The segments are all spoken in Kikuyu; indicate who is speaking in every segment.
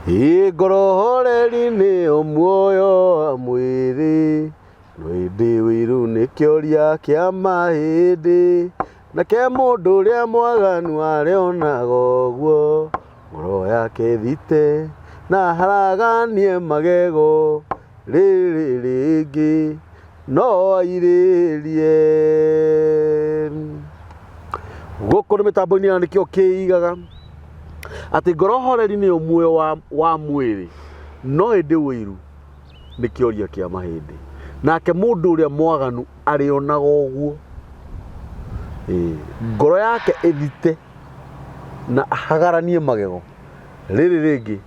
Speaker 1: Ĩ ngoro horeri nĩyo muoyo wa mwĩrĩ, no ĩndĩ ũiru nĩ kĩoria kĩa mahĩndĩ. Nake mũndũ ũrĩa mwaganu arĩonaga ũguo, ngoro yake ĩthite na haraganie magego, rĩrĩ rĩngĩ no airĩrie. Gũkũ nĩ mĩtambo-inĩ ya nĩkĩo kĩigaga atĩ ngoro horeri nĩyo muoyo wa, wa mwĩrĩ no ĩndĩ ũiru nĩ kĩoria kĩa mahĩndĩ. Nake mũndũ ũrĩa mwaganu arĩonaga ũguo. Ĩĩ, ngoro yake ĩthite na ahagaranie magego, rĩrĩ rĩngĩ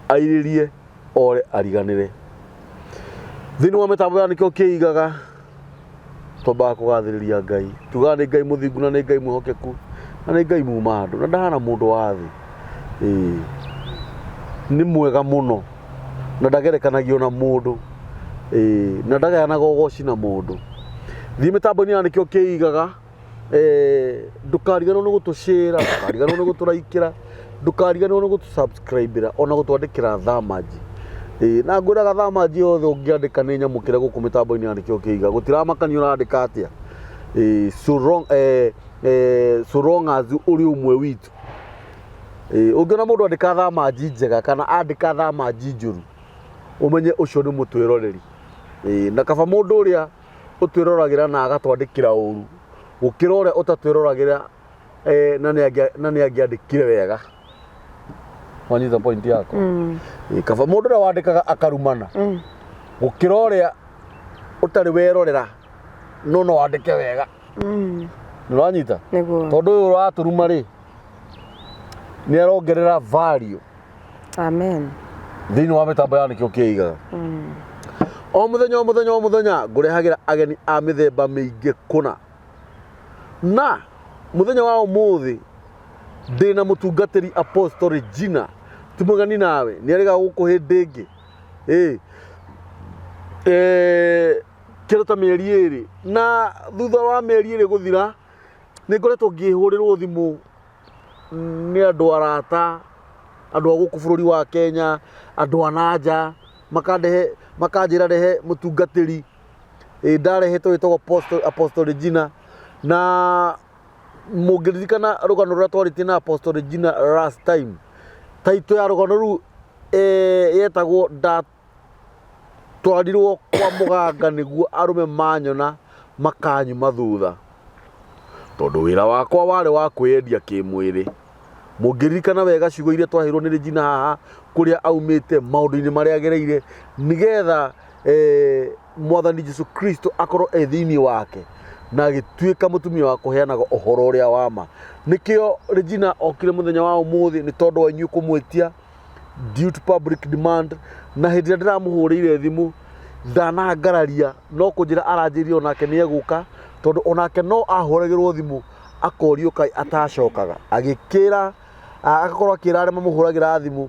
Speaker 1: airĩrie ore ariganĩre. Thĩinĩ wa mĩtambo ya nĩkĩo kĩigaga twambaga kũgathĩrĩria Ngai. Tugaga nĩ Ngai mũthingu na nĩ Ngai mwĩhokeku na nĩ Ngai muma andũ na ndahana mũndũ wa thĩ. Ĩĩ, nĩ mwega mũno na ndagerekanagio na mũndũ. Ĩĩ, na ndagayanaga ũgoci na mũndũ. Thiĩ mĩtambo-inĩ ya nĩkĩo kĩigaga ndũkariganĩrwo nĩ gũtũcĩra, ndũkariganĩrwo nĩ gũtũraikĩra, ndũkariganĩrwo nĩ gũtũ-subscribe-ĩra ona gũtwandĩkĩra thamanji. Ĩĩ na ngwĩraga thamanji yothe ũngĩandĩka nĩ nyamũkĩre gũkũ mĩtambo-inĩ ya nĩkĩo kĩiga. Gũtiramakania ũrandĩka atĩa. Ĩĩ so long, so long as ũrĩ ũmwe witũ. Ĩĩ ũngĩona mũndũ andĩka thamanji njega kana andĩka thamanji njũru, ũmenye ũcio nĩ mũtwĩroreri. Ĩĩ na kaba mũndũ ũrĩa ũtwĩroragĩra na agatwandĩkĩra ũru gũkĩra ũrĩa ũtatwĩroragĩra eh, na nĩ angĩandĩkire wega. Wanyita point yakwa? Ĩĩ, kaba mũndũ ũrĩa wandĩkaga akarumana gũkĩra ũrĩa ũtarĩ werorera no no wandĩke wega. Nĩ ũranyita?
Speaker 2: Nĩguo.
Speaker 1: Tondũ ũyũ ũratũruma rĩ, nĩ arongerera value
Speaker 2: Amen.
Speaker 1: Thĩinĩ wa mĩtambo ya nĩkĩo kĩigaga. O mũthenya o mũthenya o mũthenya ngũrehagĩra ageni a mĩthemba mĩingĩ kũna. Na mũthenya wa ũmũthĩ ndĩna mũtungatĩri Apostle Regina. Ti mũgeni nawe, nĩ arĩga gũkũ hĩndĩ ĩngĩ. Ĩĩ. Eh, kĩndũ ta mĩeri ĩrĩ. Na thutha wa mĩeri ĩrĩ gũthira, nĩ ngoretwo ngĩhũrĩrwo thimũ nĩ andũ arata, andũ a gũkũ bũrũri wa Kenya, andũ a na nja, makandehe makanjĩra rehe mũtungatĩri, ĩ ndarehete wĩtagwo Apostle, Apostle Regina, na mũngĩririkana rũgano rũrĩa twarĩtie na Apostle Regina last time, title ya rũgano rũu yetagwo Ndatwarirwo kwa mũganga nĩguo arũme manyona makanyuma thutha, tondũ wĩra wakwa warĩ wa kwĩyendia kĩmwĩrĩ. Mũngĩririkana wega ciugo iria twaheirwo nĩ Regina haha, kũrĩa aumĩte, maũndũ-inĩ marĩa agereire, nĩgetha Mwathani Jesu Kristo akorwo e thĩinĩ wake na agĩtuĩka mũtumia wa kũheanaga ũhoro ũrĩa wa ma. Nĩkĩo Regina okire mũthenya wa ũmũthĩ nĩ tondũ wa inyuĩ kũmwĩtia due to public demand. Na hĩndĩ ĩrĩa ndĩramũhũrĩire thimũ ndanangararia no kũnjĩra aranjĩrire onake nĩ egũka, tondũ onake no ahũragĩrwo thimũ akorio kaĩ atacokaga. Agĩkĩra agakorwo akĩra arĩa mamũhũragĩra thimũ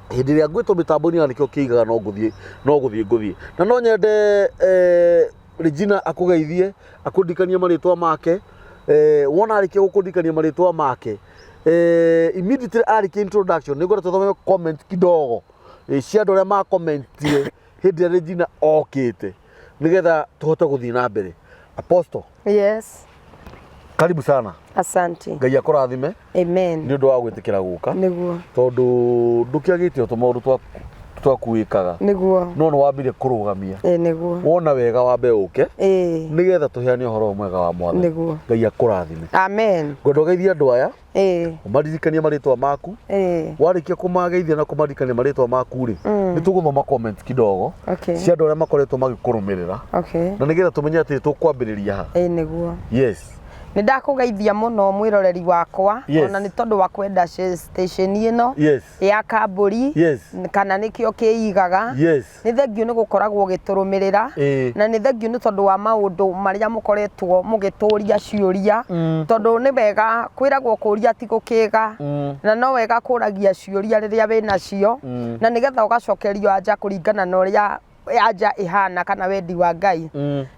Speaker 1: hĩndĩ ĩrĩa ngwĩtwo mĩtambo-inĩ ya nĩkĩo kĩigaga no ngũthiĩ no gũthiĩ ngũthiĩ. Na no nyende Regina akũgeithie, akũririkanie marĩtwa make. Wona arĩkia gũkũririkania marĩtwa make, immediately arĩkia introduction nĩ ngwenda tũthome comment kidogo cia andũ arĩa makomentire hĩndĩ ĩrĩa Regina okĩte, nĩgetha tũhote gũthiĩ na mbere. Apostle.
Speaker 2: Yes.
Speaker 1: Karibu sana.
Speaker 2: Asante.
Speaker 1: Ngai akũrathime.
Speaker 2: Amen.
Speaker 1: Nĩ ũndũ wa gwĩtĩkĩra gũka.
Speaker 2: Nĩguo.
Speaker 1: Tondũ ndũkĩagĩte o tũmaũndũ twaku wĩkaga.
Speaker 2: Nĩguo.
Speaker 1: No nĩ wambire kũrũgamia.
Speaker 2: Ĩĩ nĩguo.
Speaker 1: Wona wega wambe ũke.
Speaker 2: Ĩĩ.
Speaker 1: Nĩgetha tũheane ũhoro mwega wa Mwathani.
Speaker 2: Nĩguo.
Speaker 1: Ngai akũrathime.
Speaker 2: Amen.
Speaker 1: Ngwenda ũgeithie andũ aya.
Speaker 2: Ĩĩ.
Speaker 1: Ũmaririkanie marĩtwa maku.
Speaker 2: Ĩĩ.
Speaker 1: Warĩkia kũmageithia na kũmaririkania marĩtwa maku rĩ, nĩ tũgũthoma comment kidogo.
Speaker 2: Okay.
Speaker 1: Cia andũ arĩa makoretwo magĩkũrũmĩrĩra.
Speaker 2: Okay.
Speaker 1: Na nĩgetha tũmenye atĩ tũkwambĩrĩria ha.
Speaker 2: Ĩĩ nĩguo.
Speaker 1: Yes.
Speaker 2: Nĩ ndakũgeithia mũno mwĩroreri wakwa.
Speaker 1: Yes.
Speaker 2: Ona nĩ tondũ wa kwenda station ĩno.
Speaker 1: Yes.
Speaker 2: Ya Kambũri.
Speaker 1: Yes.
Speaker 2: Kana nĩkĩo kĩigaga.
Speaker 1: Yes.
Speaker 2: Nĩ thengiũ nĩ gũkoragwo ũgĩtũrũmĩrĩra.
Speaker 1: Ĩĩ.
Speaker 2: Na nĩ thengiũ nĩ tondũ wa maũndũ marĩa mũkoretwo mũgĩtũria ciũria. Tondũ nĩ wega kwĩragwo kũria ti gũkĩga. Na no wega kũragia ciũria rĩrĩa wĩnacio. Na nĩgetha ũgacokerio anja kũringana na ũrĩa anja ĩhana kana wendi wa Ngai.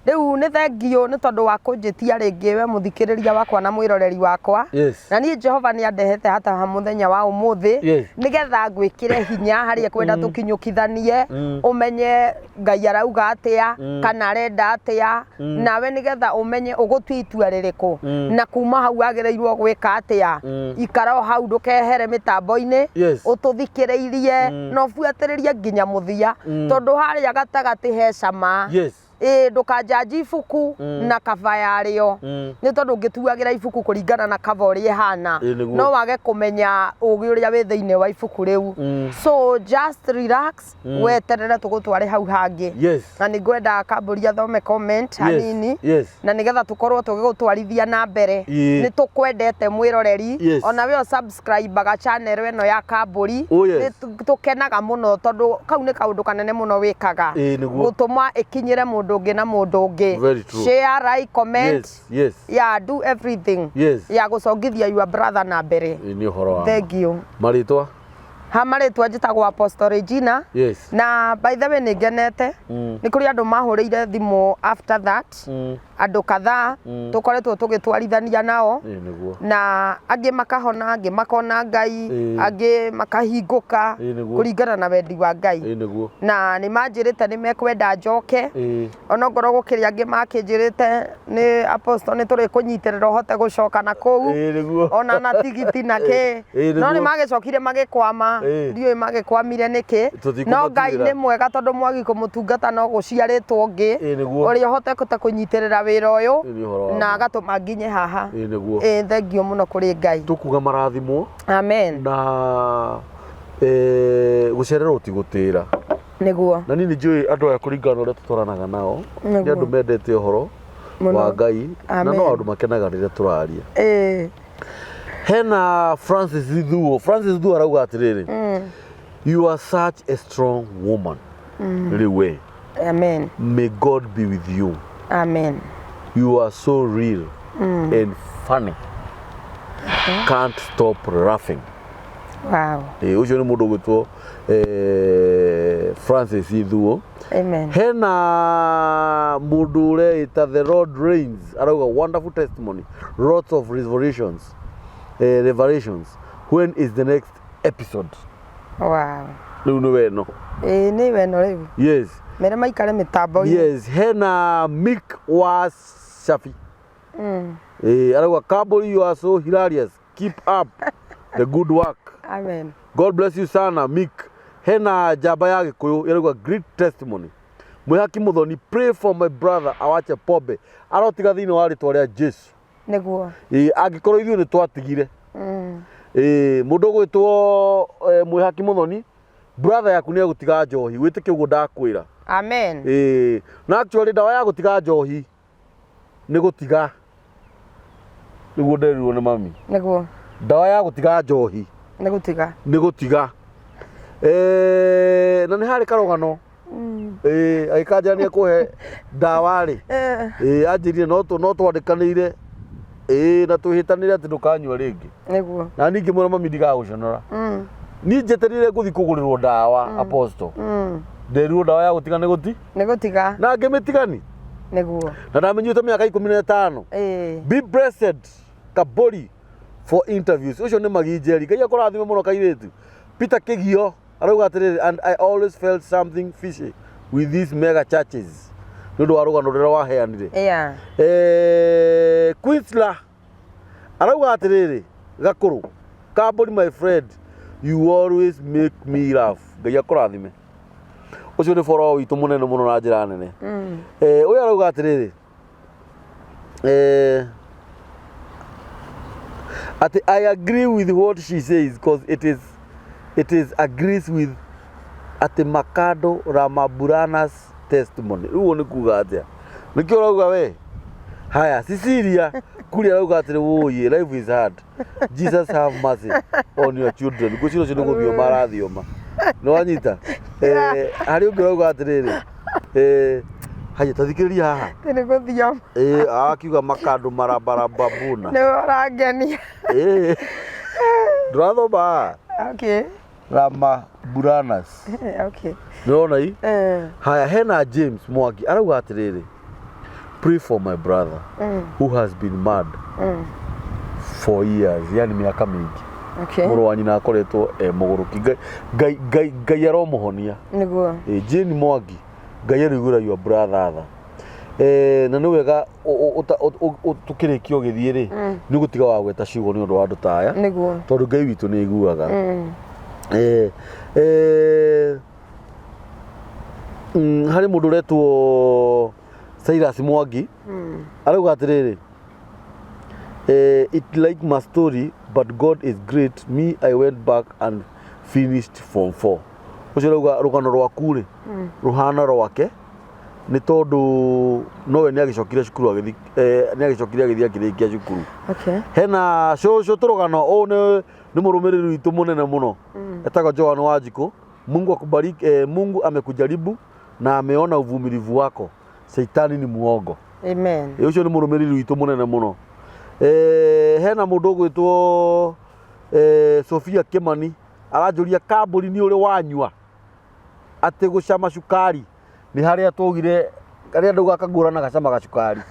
Speaker 2: Rĩu nĩ thengiũ nĩ tondũ wa kũnjĩtia rĩngĩ we mũthikĩrĩria wakwa na mwĩroreri wakwa. Na niĩ Jehova nĩ andehete hata ha mũthenya wa ũmũthĩ nĩgetha ngwĩkĩre hinya harĩa kwenda tũkinyũkithanie, ũmenye Ngai arauga atĩa kana arenda atĩa, nawe nĩgetha ũmenye ũgũtua itua rĩrĩkũ na kuma hau wagĩrĩirwo gwĩka atĩa. Ikara o hau ndũkehere mĩtambo-inĩ, ũtũthikĩrĩirie na ũbuatĩrĩrie nginya mũthia, tondũ harĩa gatagatĩ he cama. Ĩĩ, ndũkanjanji ibuku na kaba yarĩo, nĩ tondũ ũngĩtuagĩra ibuku kũringana na kaba ũrĩa ĩhana,
Speaker 1: Ĩĩ, nĩguo.
Speaker 2: no wage kũmenya ũgĩ ũrĩa wĩ thĩinĩ wa ibuku rĩu. So just relax, weterere tũgũtware hau hangĩ. Na nĩ ngwenda Kambũri athome comment hanini, na nĩgetha tũkorwo tũgĩgũtwarithia na mbere. Nĩ tũkwendete mwĩroreri, ona we subscribe channel ĩno ya Kambũri.
Speaker 1: Oh, yes.
Speaker 2: Nĩ tũkenaga mũno tondũ kau nĩ kaũndũ kanene mũno wĩkaga,
Speaker 1: Ĩĩ, nĩguo.
Speaker 2: gũtũma ĩkinyĩre mũndũ ũngĩ na mũndũ ũngĩ.
Speaker 1: Very true.
Speaker 2: Share, like, comment, yeah, do everything ya gũcongithia your brother na mbere.
Speaker 1: Ĩĩ, nĩ ũhoro wa ma.
Speaker 2: Thank you.
Speaker 1: Marĩtwa?
Speaker 2: Ha marĩtwa njĩtagwo Apostle Regina. Na by the way nĩ ngenete, nĩ kũrĩ andũ mahũrĩire thimũ after that, andũ kadhaa tũkoretwo tũgĩtwarithania nao,
Speaker 1: Ĩĩ, nĩguo.
Speaker 2: Na angĩ makahona, angĩ makona Ngai, angĩ makahingũka,
Speaker 1: Ĩĩ, nĩguo.
Speaker 2: kũringana na wendi wa Ngai.
Speaker 1: Ĩĩ, nĩguo.
Speaker 2: Na nĩ manjĩrĩte nĩ mekwenda njoke, onokorwo gũkĩrĩ angĩ makĩnjĩrĩte nĩ Apostle nĩ tũrĩkũnyitĩrĩra ũhote gũcoka na kũu,
Speaker 1: Ĩĩ, nĩguo.
Speaker 2: ona na tigiti na kĩ,
Speaker 1: Ĩĩ,
Speaker 2: no nĩ
Speaker 1: nĩguo.
Speaker 2: magĩcokire magĩkwama. Ndiũĩ magĩkwamire nĩkĩ, no Ngai
Speaker 1: Tũtikũmatigĩra.
Speaker 2: nĩ mwega tondũ mwagi kũmũtungata no gũciarĩtwo ũngĩ
Speaker 1: Ĩĩ, nĩguo.
Speaker 2: ũrĩa ũhotete kũnyitĩrĩra wĩra ũyũ
Speaker 1: Ĩĩ, nĩ ũhoro wa
Speaker 2: na
Speaker 1: ma.
Speaker 2: agatũma nginye haha.
Speaker 1: Ĩĩ, nĩguo.
Speaker 2: Ĩĩ, thengiũ mũno kũrĩ Ngai.
Speaker 1: Tũkuga marathimwo.
Speaker 2: Amen.
Speaker 1: Na gũcererwo ti gũtĩra.
Speaker 2: Nĩguo.
Speaker 1: Na niĩ nĩ njũĩ andũ aya kũringana na ũrĩa tũtwaranaga nao nĩ
Speaker 2: Nĩguo.
Speaker 1: andũ mendete ũhoro
Speaker 2: Mũno.
Speaker 1: wa Ngai na no
Speaker 2: Amen.
Speaker 1: andũ makenaga rĩrĩa tũraria. Hena Francis Thuo. Francis Thuo arauga atĩrĩrĩ, "You are such a strong woman." Rĩu we.
Speaker 2: Amen.
Speaker 1: "May God be with you."
Speaker 2: Amen.
Speaker 1: "You are so real and funny, can't stop laughing." Ĩ, ũcio nĩ mũndũ ũgwĩtwo Francis Thuo.
Speaker 2: Amen.
Speaker 1: Hena mũndũ ũreĩta The Lord Reigns, arauga, "Wonderful testimony, lots of revelations. When is the next episode?" Rĩu nĩ weno.
Speaker 2: Ĩĩ, nĩ weno rĩu. Mere maikare mĩtambo-inĩ.
Speaker 1: Yes, hena Mick wa Shafi. Arauga, "Kamburi, you are so hilarious, keep up the good work."
Speaker 2: Amen.
Speaker 1: "God bless you sana, Mick." Hena njamba ya Gĩkũyũ ĩrauga, "Great testimony. Mwĩhaki Mũthoni, pray for my brother awache pombe." Arotiga thĩinĩ wa rĩtwa rĩa Jesu.
Speaker 2: Nĩguo.
Speaker 1: Ĩĩ, angĩkorwo ithuĩ nĩ twatigire. Ĩĩ, mũndũ ũgwĩtwo Mwĩhaki Mũthoni, brother yaku nĩ egũtiga njohi, wĩtĩke ũguo ndakwĩra.
Speaker 2: Amen.
Speaker 1: Ĩĩ, na actually ndawa ya gũtiga njohi nĩ gũtiga, nĩguo nderirwo nĩ mami. Ndawa ya gũtiga njohi
Speaker 2: Nĩ gũtiga.
Speaker 1: Nĩ gũtiga. Na nĩ harĩ karũgano. Agĩkanjĩra nĩ ekũhe ndawa rĩ, anjĩrire no twandĩkanĩire, na twĩhĩtanĩre atĩ ndũkanyua rĩngĩ. Na ningĩ mwĩra mami ndigagũconora. Niĩ njeterire ngũthiĩ kũgũrĩrwo ndawa, Apostle. Nderirwo ndawa ya gũtiga nĩ gũti
Speaker 2: Nĩ gũtiga.
Speaker 1: Na ngĩmĩtigani. Na ndamenyuĩte mĩaka 15. "Be blessed, Kabori, for interviews." Ũcio nĩ Maginjeri. Ngai akũrathime mũno kairĩtu. Peter Kĩgio arauga atĩrĩrĩ, "And I always felt something fishy with these mega churches," nĩ ũndũ wa rũgano rũrĩa waheanire. Queensla arauga atĩrĩrĩ, "Gakũrũ Kambũri, my friend, you always make me laugh. Ngai akũrathime." Ũcio nĩ boro witũ mũnene mũno na njĩra nene. Ũyũ arauga atĩrĩrĩ, atĩ, "I agree with what she says because it is agrees with atĩ Makado Ramaburana's testimony." Rĩu ũguo nĩ kuga atĩa? Nĩkĩo ũrauga we? Haya, Cecilia Kuria arauga atĩrĩ, "Wũiĩ, life is hard. Jesus have mercy on your children." Ngwĩciria ũcio nĩ gũthioma arathioma. Nĩ wanyita? Harĩ ũngĩ ũrauga atĩrĩrĩ, haya, tathikĩrĩria haha.
Speaker 2: Nĩ gũthioma.
Speaker 1: Akiuga makando marabarababuna.
Speaker 2: Nĩ ũrangenia.
Speaker 1: Ndũrathoma haha?
Speaker 2: Okay.
Speaker 1: Rama. Buranas.
Speaker 2: Okay.
Speaker 1: Nĩũrona i?
Speaker 2: Eh.
Speaker 1: Haya, hena James Mwangi arauga atĩrĩrĩ, pray for my brother who has been mad for years, yani mĩaka mĩingĩ.
Speaker 2: Okay.
Speaker 1: Mũrũ wa nyina akoretwo e mũgũrũki. Ngai, Ngai, Ngai, Ngai aromũhonia.
Speaker 2: Nĩguo.
Speaker 1: Eh, Jane Mwangi, Ngai aroiguĩra your brother tha. Eh, na nĩ wega tũkĩrĩkia ũgĩthiĩ rĩ, nĩ ũgũtiga wa gweta ciugo nĩ ũndũ wa andũ ta aya.
Speaker 2: Nĩguo.
Speaker 1: Tondũ Ngai witũ nĩ aiguaga. Eh, eh, harĩ mũndũ ũretwo Cyrus Mwangi arauga atĩrĩrĩ, eh, it like my story but God is great, me I went back and finished form 4. Ũcio arauga rũgano rwaku rĩ rũhana rwake nĩ tondũ nowe nĩ agĩcokire cukuru agĩthi, eh, nĩ agĩcokire agĩthiĩ akĩrĩkia cukuru.
Speaker 2: Okay.
Speaker 1: Hena cũcũ tũrũgano ũũ nĩ nĩ mũrũmĩrĩri witũ mũnene mũno etagwo Joan Wanjikũ. Mungu akubariki, eh, Mungu amekujaribu na ameona uvumilivu wako. Shaitani ni muongo.
Speaker 2: Amen.
Speaker 1: Ĩ, ũcio nĩ mũrũmĩrĩri witũ mũnene mũno. Eh, hena mũndũ ũgwĩtwo eh, Sofia Kimani aranjũria kambũri nĩ ũrĩ wanyua atĩ gũcama cukari nĩ harĩa twaugire harĩa ndauga kagũra na gacama gacukari.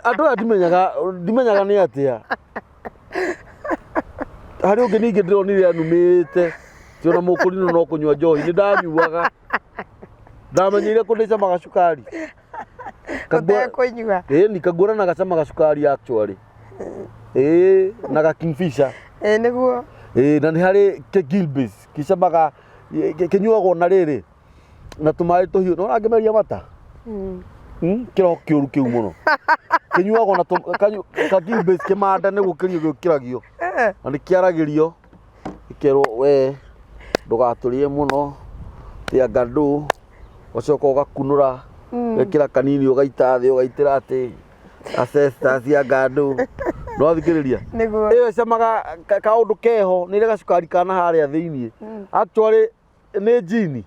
Speaker 1: Andũ aya ndimenyaga ndimenyaga nĩ atĩa. Harĩ ũngĩ ningĩ ndĩronire anumĩte tiona mũkũrinũ no kũnyua njohi nĩ ndanyuaga ndamenyeire kũ ndĩcamaga cukari.
Speaker 2: Ũtekũnyua.
Speaker 1: Ĩĩ ni kagũra na gacama gacukari actually. Ĩĩ na ga Kingfisher.
Speaker 2: Ĩĩ nĩguo.
Speaker 1: Ĩĩ na nĩ harĩ kĩ Gilbey's gĩcamaga kĩnyuagwo na rĩrĩ na tũmaĩ tũhiũ nĩ ũrangĩmeria mata. Kĩroho kĩũru kĩu mũno. Kĩnyuagwo na ka Gilbey's kĩmanda nĩ gũkĩrio gĩũkĩragio. Na nĩ kĩaragĩrio gĩkerwo we ndũgatũrĩe mũno tia ngandũ ũgacoka ũgakunũra wekĩra kanini ũgaita thĩ ũgaitĩra atĩ ancestors ya ngandũ. Nĩwathikĩrĩria?
Speaker 2: Nĩguo.
Speaker 1: Ĩyo ĩcamaga kaũndũ keho nĩ ĩrĩ gacukari kana harĩa thĩiniĩ. Actually nĩ jini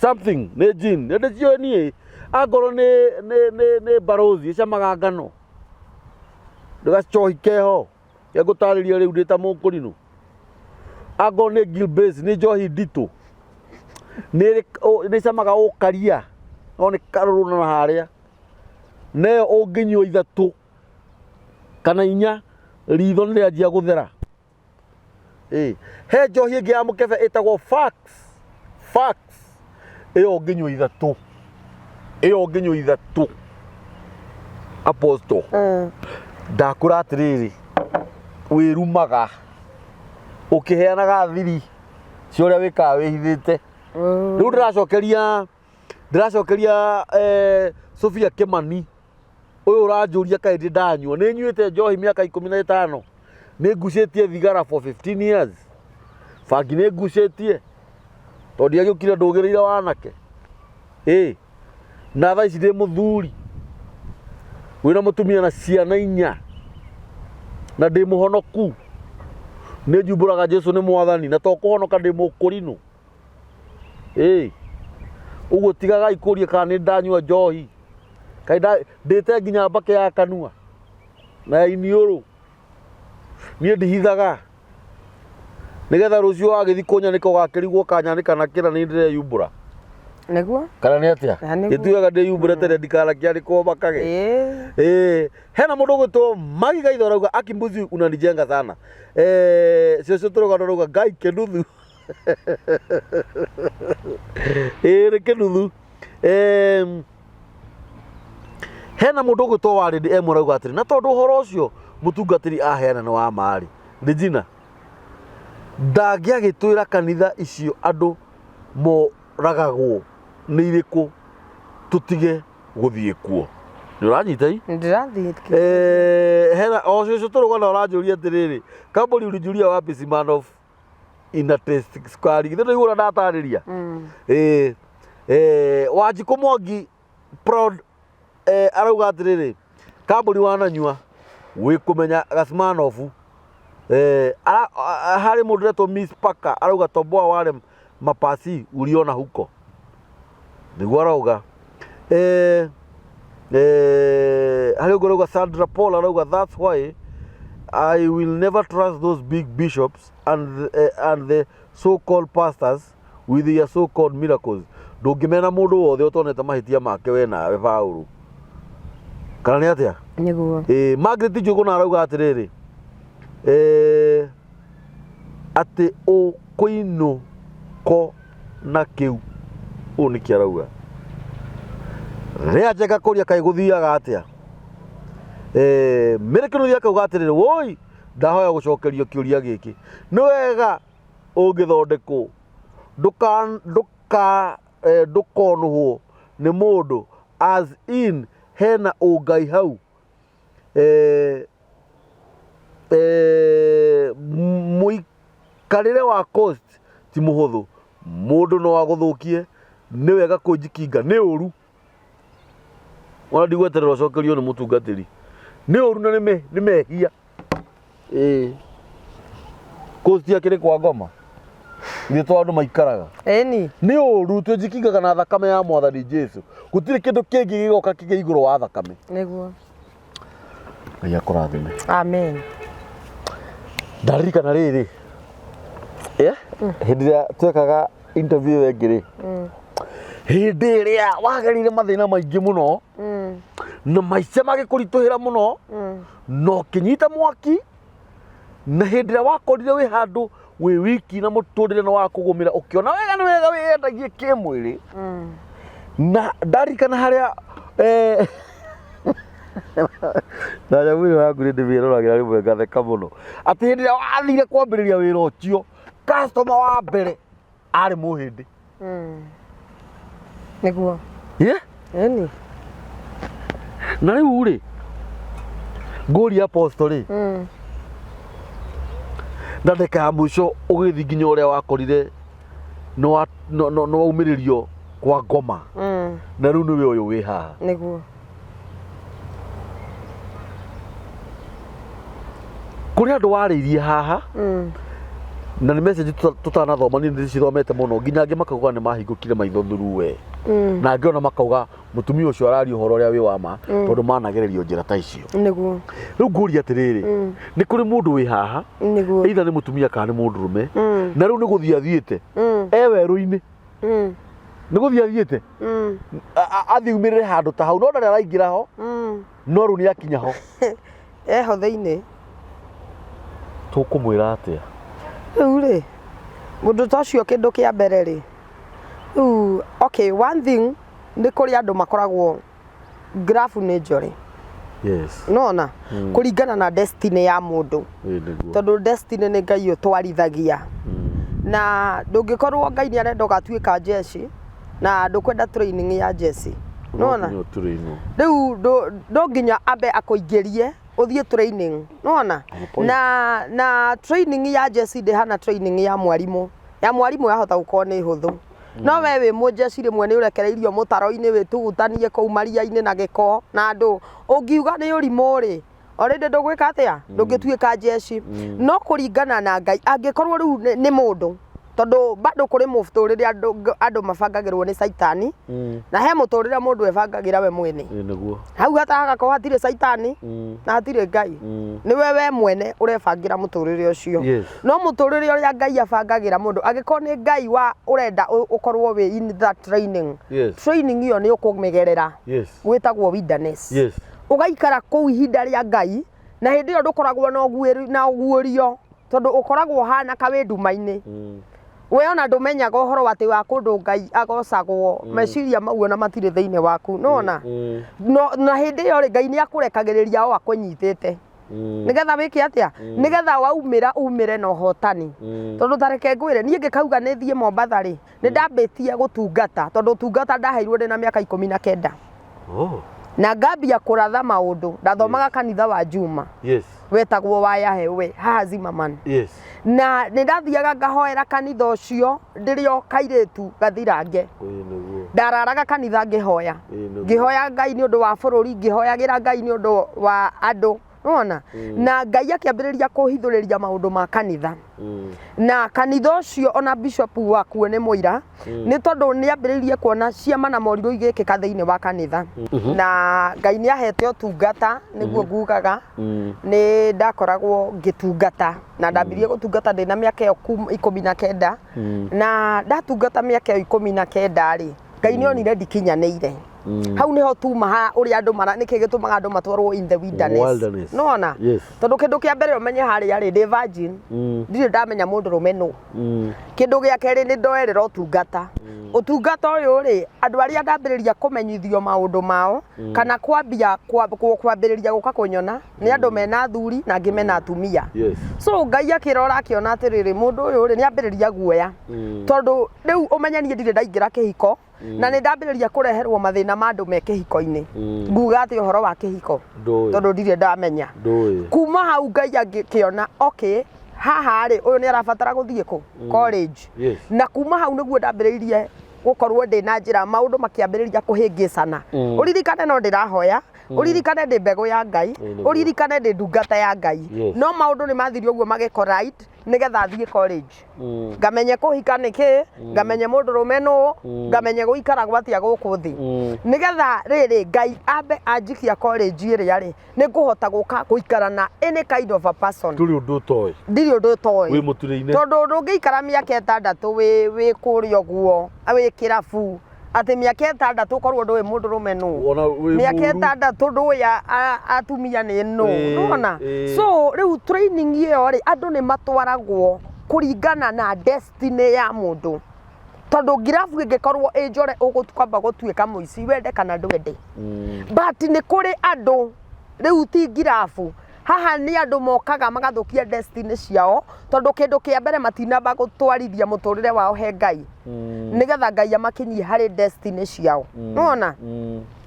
Speaker 1: something nĩ jini nĩ ndĩciũĩ niĩ angorwo nĩ nĩ nĩ nĩ barothi ĩcamaga ngano nĩ gacohi keho ngũtarĩria rĩu ndĩ ta mũkũrinũ angorwo nĩ Gilbey's nĩ njohi nditũ nĩ ĩcamaga ũkaria no nĩ karũrũ na harĩa neyo ũngĩnyua ithatũ kana inya ritho nĩ rĩanjia gũthera. Ĩ he njohi ĩngĩ ya mũkebe ĩtagwo Fax Fax ĩyo ũngĩnyua ithatũ ĩyo ũngĩnyua ithatũ Apostle ndakũra atĩrĩrĩ wĩrumaga ũkĩheanaga thiri cia ũrĩa wĩkaga wĩhithĩte. Rĩu ndĩracokeria ndĩracokeria eh, Sofia Kimani ũyũ ũranjũria kaĩ ndĩ ndanyua nĩ nyuĩte njohi mĩaka 15 nĩ ngucĩtie thigara for 15 years bangi nĩ ngucĩtie tondũ ndiagĩũkire ndũgĩrĩire wanake ĩ na thaa ici ndĩ mũthuri wĩna mũtumia na ciana inya na ndĩ mũhonoku nĩ njumbũraga Jesu nĩ mwathani na to kũhonoka ndĩ mũkũrinũ ĩ ũguo tigagai kũria kana nĩ ndanyua njohi kaĩ ndĩte nginya mbakĩ ya kanua na ya iniũrũ niĩ ndihithaga nĩgetha rũciũ wagĩthiĩ kũnyanĩka ũgakĩrigwo kanyanĩka na kĩra nĩ ndĩreyumbũra
Speaker 2: Nĩguo.
Speaker 1: Kana nĩ atĩa?
Speaker 2: Na nĩguo.
Speaker 1: Gĩtuaga ndĩyumbũre tene ndikanakĩanĩkwo makage.
Speaker 2: Ĩĩ.
Speaker 1: Ĩĩ hena mũndũ ũgwĩtwo Magi Gaitho arauga akimbuzi unanijenga sana. Eh, cũcũ tũrũgano rauga Ngai kĩnuthu. Ĩĩ nĩ kĩnuthu. Eh, hena mũndũ ũgwĩtwo Warĩndĩ M arauga atĩrĩ na tondũ ũhoro ũcio mũtungatĩri aheana nĩ wa ma rĩ, Regina ndangĩagĩtwĩra kanitha icio andũ moragagwo nĩ irĩkũ tũtige gũthiĩ kuo. Nĩ ũranyita i?
Speaker 2: Ndĩrathiĩ.
Speaker 1: Eh, hena o cũcũ tũrũgano ũranjũria atĩrĩrĩ kambũri ulijulia wapi Smirnoff ina taste sukari githĩ ndũigua ũrĩa ndatarĩria? Ĩĩ eh, Wanjikũ Mwangi proud eh, arauga atĩrĩrĩ kambũri wananyua wĩ kũmenya Gasmanoff eh, harĩ mũndũ ũretwo Miss Parker arauga toboa wale mapasi uliona huko nĩguo arauga eh, eh, harĩ ũngĩ ũrauga Sandra Paul arauga that's why I will never trust those big bishops and the so-called pastors with their so-called miracles. Ndũngĩmena mũndũ wothe ũtonete mahĩtia make we nawe Paũlũ. Kana nĩ atĩa?
Speaker 2: Nĩguo.
Speaker 1: Ĩĩ, Margaret Njũgũna arauga atĩrĩrĩ, eh, atĩ ũkũinũko na kĩu. Ũũ nĩkĩ arauga? Rĩa njega kũria kaĩ gũthiaga atĩa? Eh, Mary Kĩnuthia akauga atĩrĩrĩ, woi ndahoya gũcokerio kĩũria gĩkĩ. Nĩ wega ũngĩthondekwo ndũka ndũka eh, ndũkonũhwo nĩ mũndũ as in hena ũngai hau eh, eh, mũikarĩre wa coast ti mũhũthũ mũndũ no agũthũkie nĩ wega kũnjikinga nĩ ũru ona ndigweterera ũcokerio nĩ mũtungatĩri nĩ ũru na nĩ mehia. Ĩĩ coast akĩrĩ kwa ngoma ithuĩ to andũ maikaraga.
Speaker 2: Ĩni.
Speaker 1: Nĩ ũru twĩnjikingaga na thakame ya mwathani Jesu gũtirĩ kĩndũ kĩngĩ gĩgoka kĩgĩ igũrũ wa thakame.
Speaker 2: Nĩguo.
Speaker 1: Ngai akũrathime.
Speaker 2: Amen.
Speaker 1: Ndaririkana rĩrĩ hĩndĩ ĩrĩa twekaga interview ĩyo ĩngĩ rĩ, hĩndĩ ĩrĩa wagereire mathĩna maingĩ mũno na maica magĩkũritũhĩra mũno na ũkĩnyita mwaki, na hĩndĩ ĩrĩa wakorire wĩ handũ wĩ wiki na mũtũrĩre nĩ wakũgũmĩra ũkĩona wega nĩ wega wĩyendagie kĩmwĩrĩ. Na ndarikana harĩa na nyamũ ĩyo yaku nĩ ndĩmĩroragĩra rĩmwe ngatheka mũno atĩ hĩndĩ ĩrĩa wathire kwambĩrĩria wĩra ũcio customer wa mbere arĩ mũhĩndĩ.
Speaker 2: Nĩguo.
Speaker 1: Yeah?
Speaker 2: Ĩni.
Speaker 1: Na rĩu rĩ ngũria apostle rĩ, na ndagĩka ya mũico ũgĩthiĩ nginya ũrĩa wakorire nĩ waumĩrĩrio kwa ngoma na rĩu nĩwe ũyũ wĩ haha.
Speaker 2: Nĩguo.
Speaker 1: Kũrĩ andũ warĩirie haha na nĩ message tũtanathoma, niĩ nĩndĩcithomete mũno nginya angĩ makauga nĩ mahingũkire maitho through we, na angĩ ona makauga mũtumia ũcio araria ũhoro ũrĩa wĩ wa ma tondũ managererio njĩra ta icio.
Speaker 2: Nĩguo.
Speaker 1: Rĩu ngũria atĩrĩrĩ, nĩ kũrĩ mũndũ wĩ haha
Speaker 2: Nĩguo.
Speaker 1: either nĩ mũtumia kana nĩ mũndũrũme na rĩu nĩ gũthiĩ athiĩte e werũ-inĩ, nĩ gũthiĩ athiĩte athiĩ umĩrĩre handũ ta hau no ndarĩ araingĩra ho no rĩu nĩ akinya ho.
Speaker 2: Eho thĩinĩ.
Speaker 1: Tũkũmwĩra atĩa?
Speaker 2: Rĩu rĩ mũndũ ta ũcio kĩndũ kĩa mbere rĩ, rĩu okay, one thing nĩ kũrĩ andũ makoragwo graph nĩ njore.
Speaker 1: Yes.
Speaker 2: Nona kũringana na destiny ya mũndũ.
Speaker 1: Ĩĩ nĩguo.
Speaker 2: Tondũ destiny nĩ Ngai ũtwarithagia. Na ndũngĩkorwo Ngai nĩ arenda ũgatuĩka jeshi na ndũkwenda training ya jeshi. Nona
Speaker 1: No nginya ũtrainwo.
Speaker 2: Rĩu no nginya ambe akũingĩrie ũthiĩ training. Nona
Speaker 1: Point.
Speaker 2: na training ya jeshi ndĩhana training ya mwarimũ. Ya mwarimũ yahota gũkorwo nĩ hũthũ. No we wĩ mũjeshi rĩmwe nĩ ũrekereirio mũtaro-inĩ wĩtugutanie kũu maria-inĩ na gĩko na andũ. Ũngiuga nĩ ũrimũ rĩ, already ndũgwĩka atĩa? Ndũngĩtuĩka jeshi. No kũringana na Ngai, angĩkorwo rĩu nĩ mũndũ, tondũ bado kũrĩ mũtũrĩre andũ mabangagĩrwo nĩ caitani, na he mũtũrĩre mũndũ ebangagĩra we mwene.
Speaker 1: Ĩĩ nĩguo.
Speaker 2: Hau hagakorwo hatirĩ caitani na hatirĩ Ngai. Nĩwe we mwene ũrebangĩra mũtũrĩre ũcio.
Speaker 1: Yes.
Speaker 2: No mũtũrĩre ũrĩa Ngai abangagĩra mũndũ, angĩkorwo nĩ Ngai wa ũrenda ũkorwo wĩ in that training.
Speaker 1: Yes.
Speaker 2: Training ĩyo nĩ ũkũmĩgerera.
Speaker 1: Yes.
Speaker 2: Gwĩtagwo wilderness.
Speaker 1: Yes.
Speaker 2: Ũgaikara kũu ihinda rĩa Ngai, na hĩndĩ ĩyo ndũkoragwo na ũguũrio, tondũ ũkoragwo ũhana ka wĩ nduma-inĩ. We ona ndũmenyaga ũhoro atĩ wa kũndũ Ngai agocagwo, meciria mau ona matirĩ thĩinĩ waku, nĩwona? No, na hĩndĩ ĩyo rĩ, Ngai nĩ akũrekagĩrĩria o akũnyitĩte. Nĩgetha wĩke atĩa? Nĩgetha waumĩra umĩre na ũhotani. Tondũ ta reke ngwĩre, niĩ ngĩkauga nĩ thiĩ Mombatha rĩ, nĩ ndambĩtie gũtungata, tondũ ũtungata ndaheirwo ndĩ na mĩaka 19.
Speaker 1: Oh.
Speaker 2: Na ngambia kũratha maũndũ. Ndathomaga kanitha wa Juma.
Speaker 1: Yes.
Speaker 2: Wetagwo wa Yahewe, haha Zimmerman.
Speaker 1: Yes.
Speaker 2: Na nĩ ndathiaga ngahoera kanitha ũcio ndĩrĩ o kairĩtu gathirange.
Speaker 1: Ĩĩ nĩguo.
Speaker 2: Ndararaga kanitha ngĩhoya.
Speaker 1: Ĩĩ nĩguo.
Speaker 2: Ngĩhoya Ngai nĩ ũndũ wa bũrũri, ngĩhoyagĩra Ngai nĩ ũndũ wa andũ. Nĩwona? Na Ngai akĩambĩrĩria kũhithũrĩria maũndũ ma kanitha. Na kanitha ũcio ona bishop wakuo nĩ mũira, nĩ tondũ nĩ ambĩrĩirie kuona ciama na morirũ igĩkĩka thĩinĩ wa kanitha. Na Ngai nĩ ahete ũtungata, nĩguo ngugaga, nĩ ndakoragwo ngĩtungata na ndambirie gũtungata ndĩna mĩaka ĩyo 19. Na ndatungata mĩaka ĩyo 19 rĩ, Ngai nĩ onire ndikinyanĩire. Hau niho tuma ha ũrĩa andũ mara nĩkĩ gĩtũmaga andũ matwarwo in the wilderness.
Speaker 1: Wilderness.
Speaker 2: Nĩwona?
Speaker 1: Yes.
Speaker 2: Tondũ kĩndũ kĩa mbere ũmenye harĩa rĩ, ndĩ virgin. Ndirĩ ndamenya mũndũrũme nũ. Kĩndũ gĩa kerĩ nĩ ndoerera ũtungata. Ũtungata ũyũ rĩ, andũ arĩa ndambĩrĩria kũmenyithio maũndũ mao, kana kwambia kwambĩrĩria gũka kũnyona, nĩ andũ mena athuri na angĩ mena atumia.
Speaker 1: Yes.
Speaker 2: So Ngai akĩrora akĩona atĩrĩrĩ, mũndũ ũyũ rĩ, nĩ ambĩrĩria guoya. Tondũ rĩu ũmenye niĩ ndirĩ ndaingĩra kĩhiko, na nĩ ndambĩrĩria kũreherwo mathĩna ma andũ me kĩhiko-inĩ. Nguga atĩ ũhoro wa kĩhiko,
Speaker 1: Ndũĩ.
Speaker 2: tondũ ndirĩ ndamenya.
Speaker 1: Ndũĩ.
Speaker 2: Kuma hau Ngai angĩkĩona, okay, haha rĩ, ũyũ nĩ arabatara gũthiĩ kũ? College.
Speaker 1: Yes.
Speaker 2: Na kuma hau nĩguo ndambĩrĩirie gũkorwo ndĩ na njĩra, maũndũ makĩambĩrĩria kũhĩngĩcana. Ũririkane no ndĩrahoya, ũririkane ndĩ mbegũ ya Ngai,
Speaker 1: Nĩguo.
Speaker 2: ũririkane ndĩ ndungata ya Ngai.
Speaker 1: Yes.
Speaker 2: No maũndũ nĩ mathire ũguo magĩko right, nĩgetha thiĩ college. Ngamenye kũhika nĩ kĩ, ngamenye mũndũrũme nũ, ngamenye gũikaragwo atĩa gũkũ thĩ. Nĩgetha rĩrĩ Ngai ambe anjikia college ĩrĩa rĩ, nĩ ngũhota gũka gũikara na any kind of a person.
Speaker 1: Ndũrĩ ũndũ ũtoĩ.
Speaker 2: Ndirĩ ũndũ ũtoĩ.
Speaker 1: Wĩ mũturĩ-inĩ.
Speaker 2: Tondũ ndũngĩikara mĩaka 6 wĩ kũrĩa ũguo, wĩ kĩrabu, atĩ mĩaka 6 ũkorwo ndũĩ mũndũrũme nũ.
Speaker 1: Ona wĩ
Speaker 2: Mĩaka
Speaker 1: mũru.
Speaker 2: 6 ndũĩ atumia nĩ nũ. Nĩwona? So rĩu training ĩyo rĩ, andũ nĩ matwaragwo kũringana na destiny ya mũndũ. Tondũ ngirabu ĩngĩkorwo ĩ njore ũgũkwamba gũtuĩka mũici wende kana ndwende. But nĩ kũrĩ andũ rĩu ti ngirabu, haha nĩ andũ mokaga magathũkia destiny ciao, tondũ kĩndũ kĩa mbere matinamba gũtwarithia mũtũrĩre wao he Ngai. Nĩgetha Ngai amakinyie harĩ destiny ciao. Nĩwona?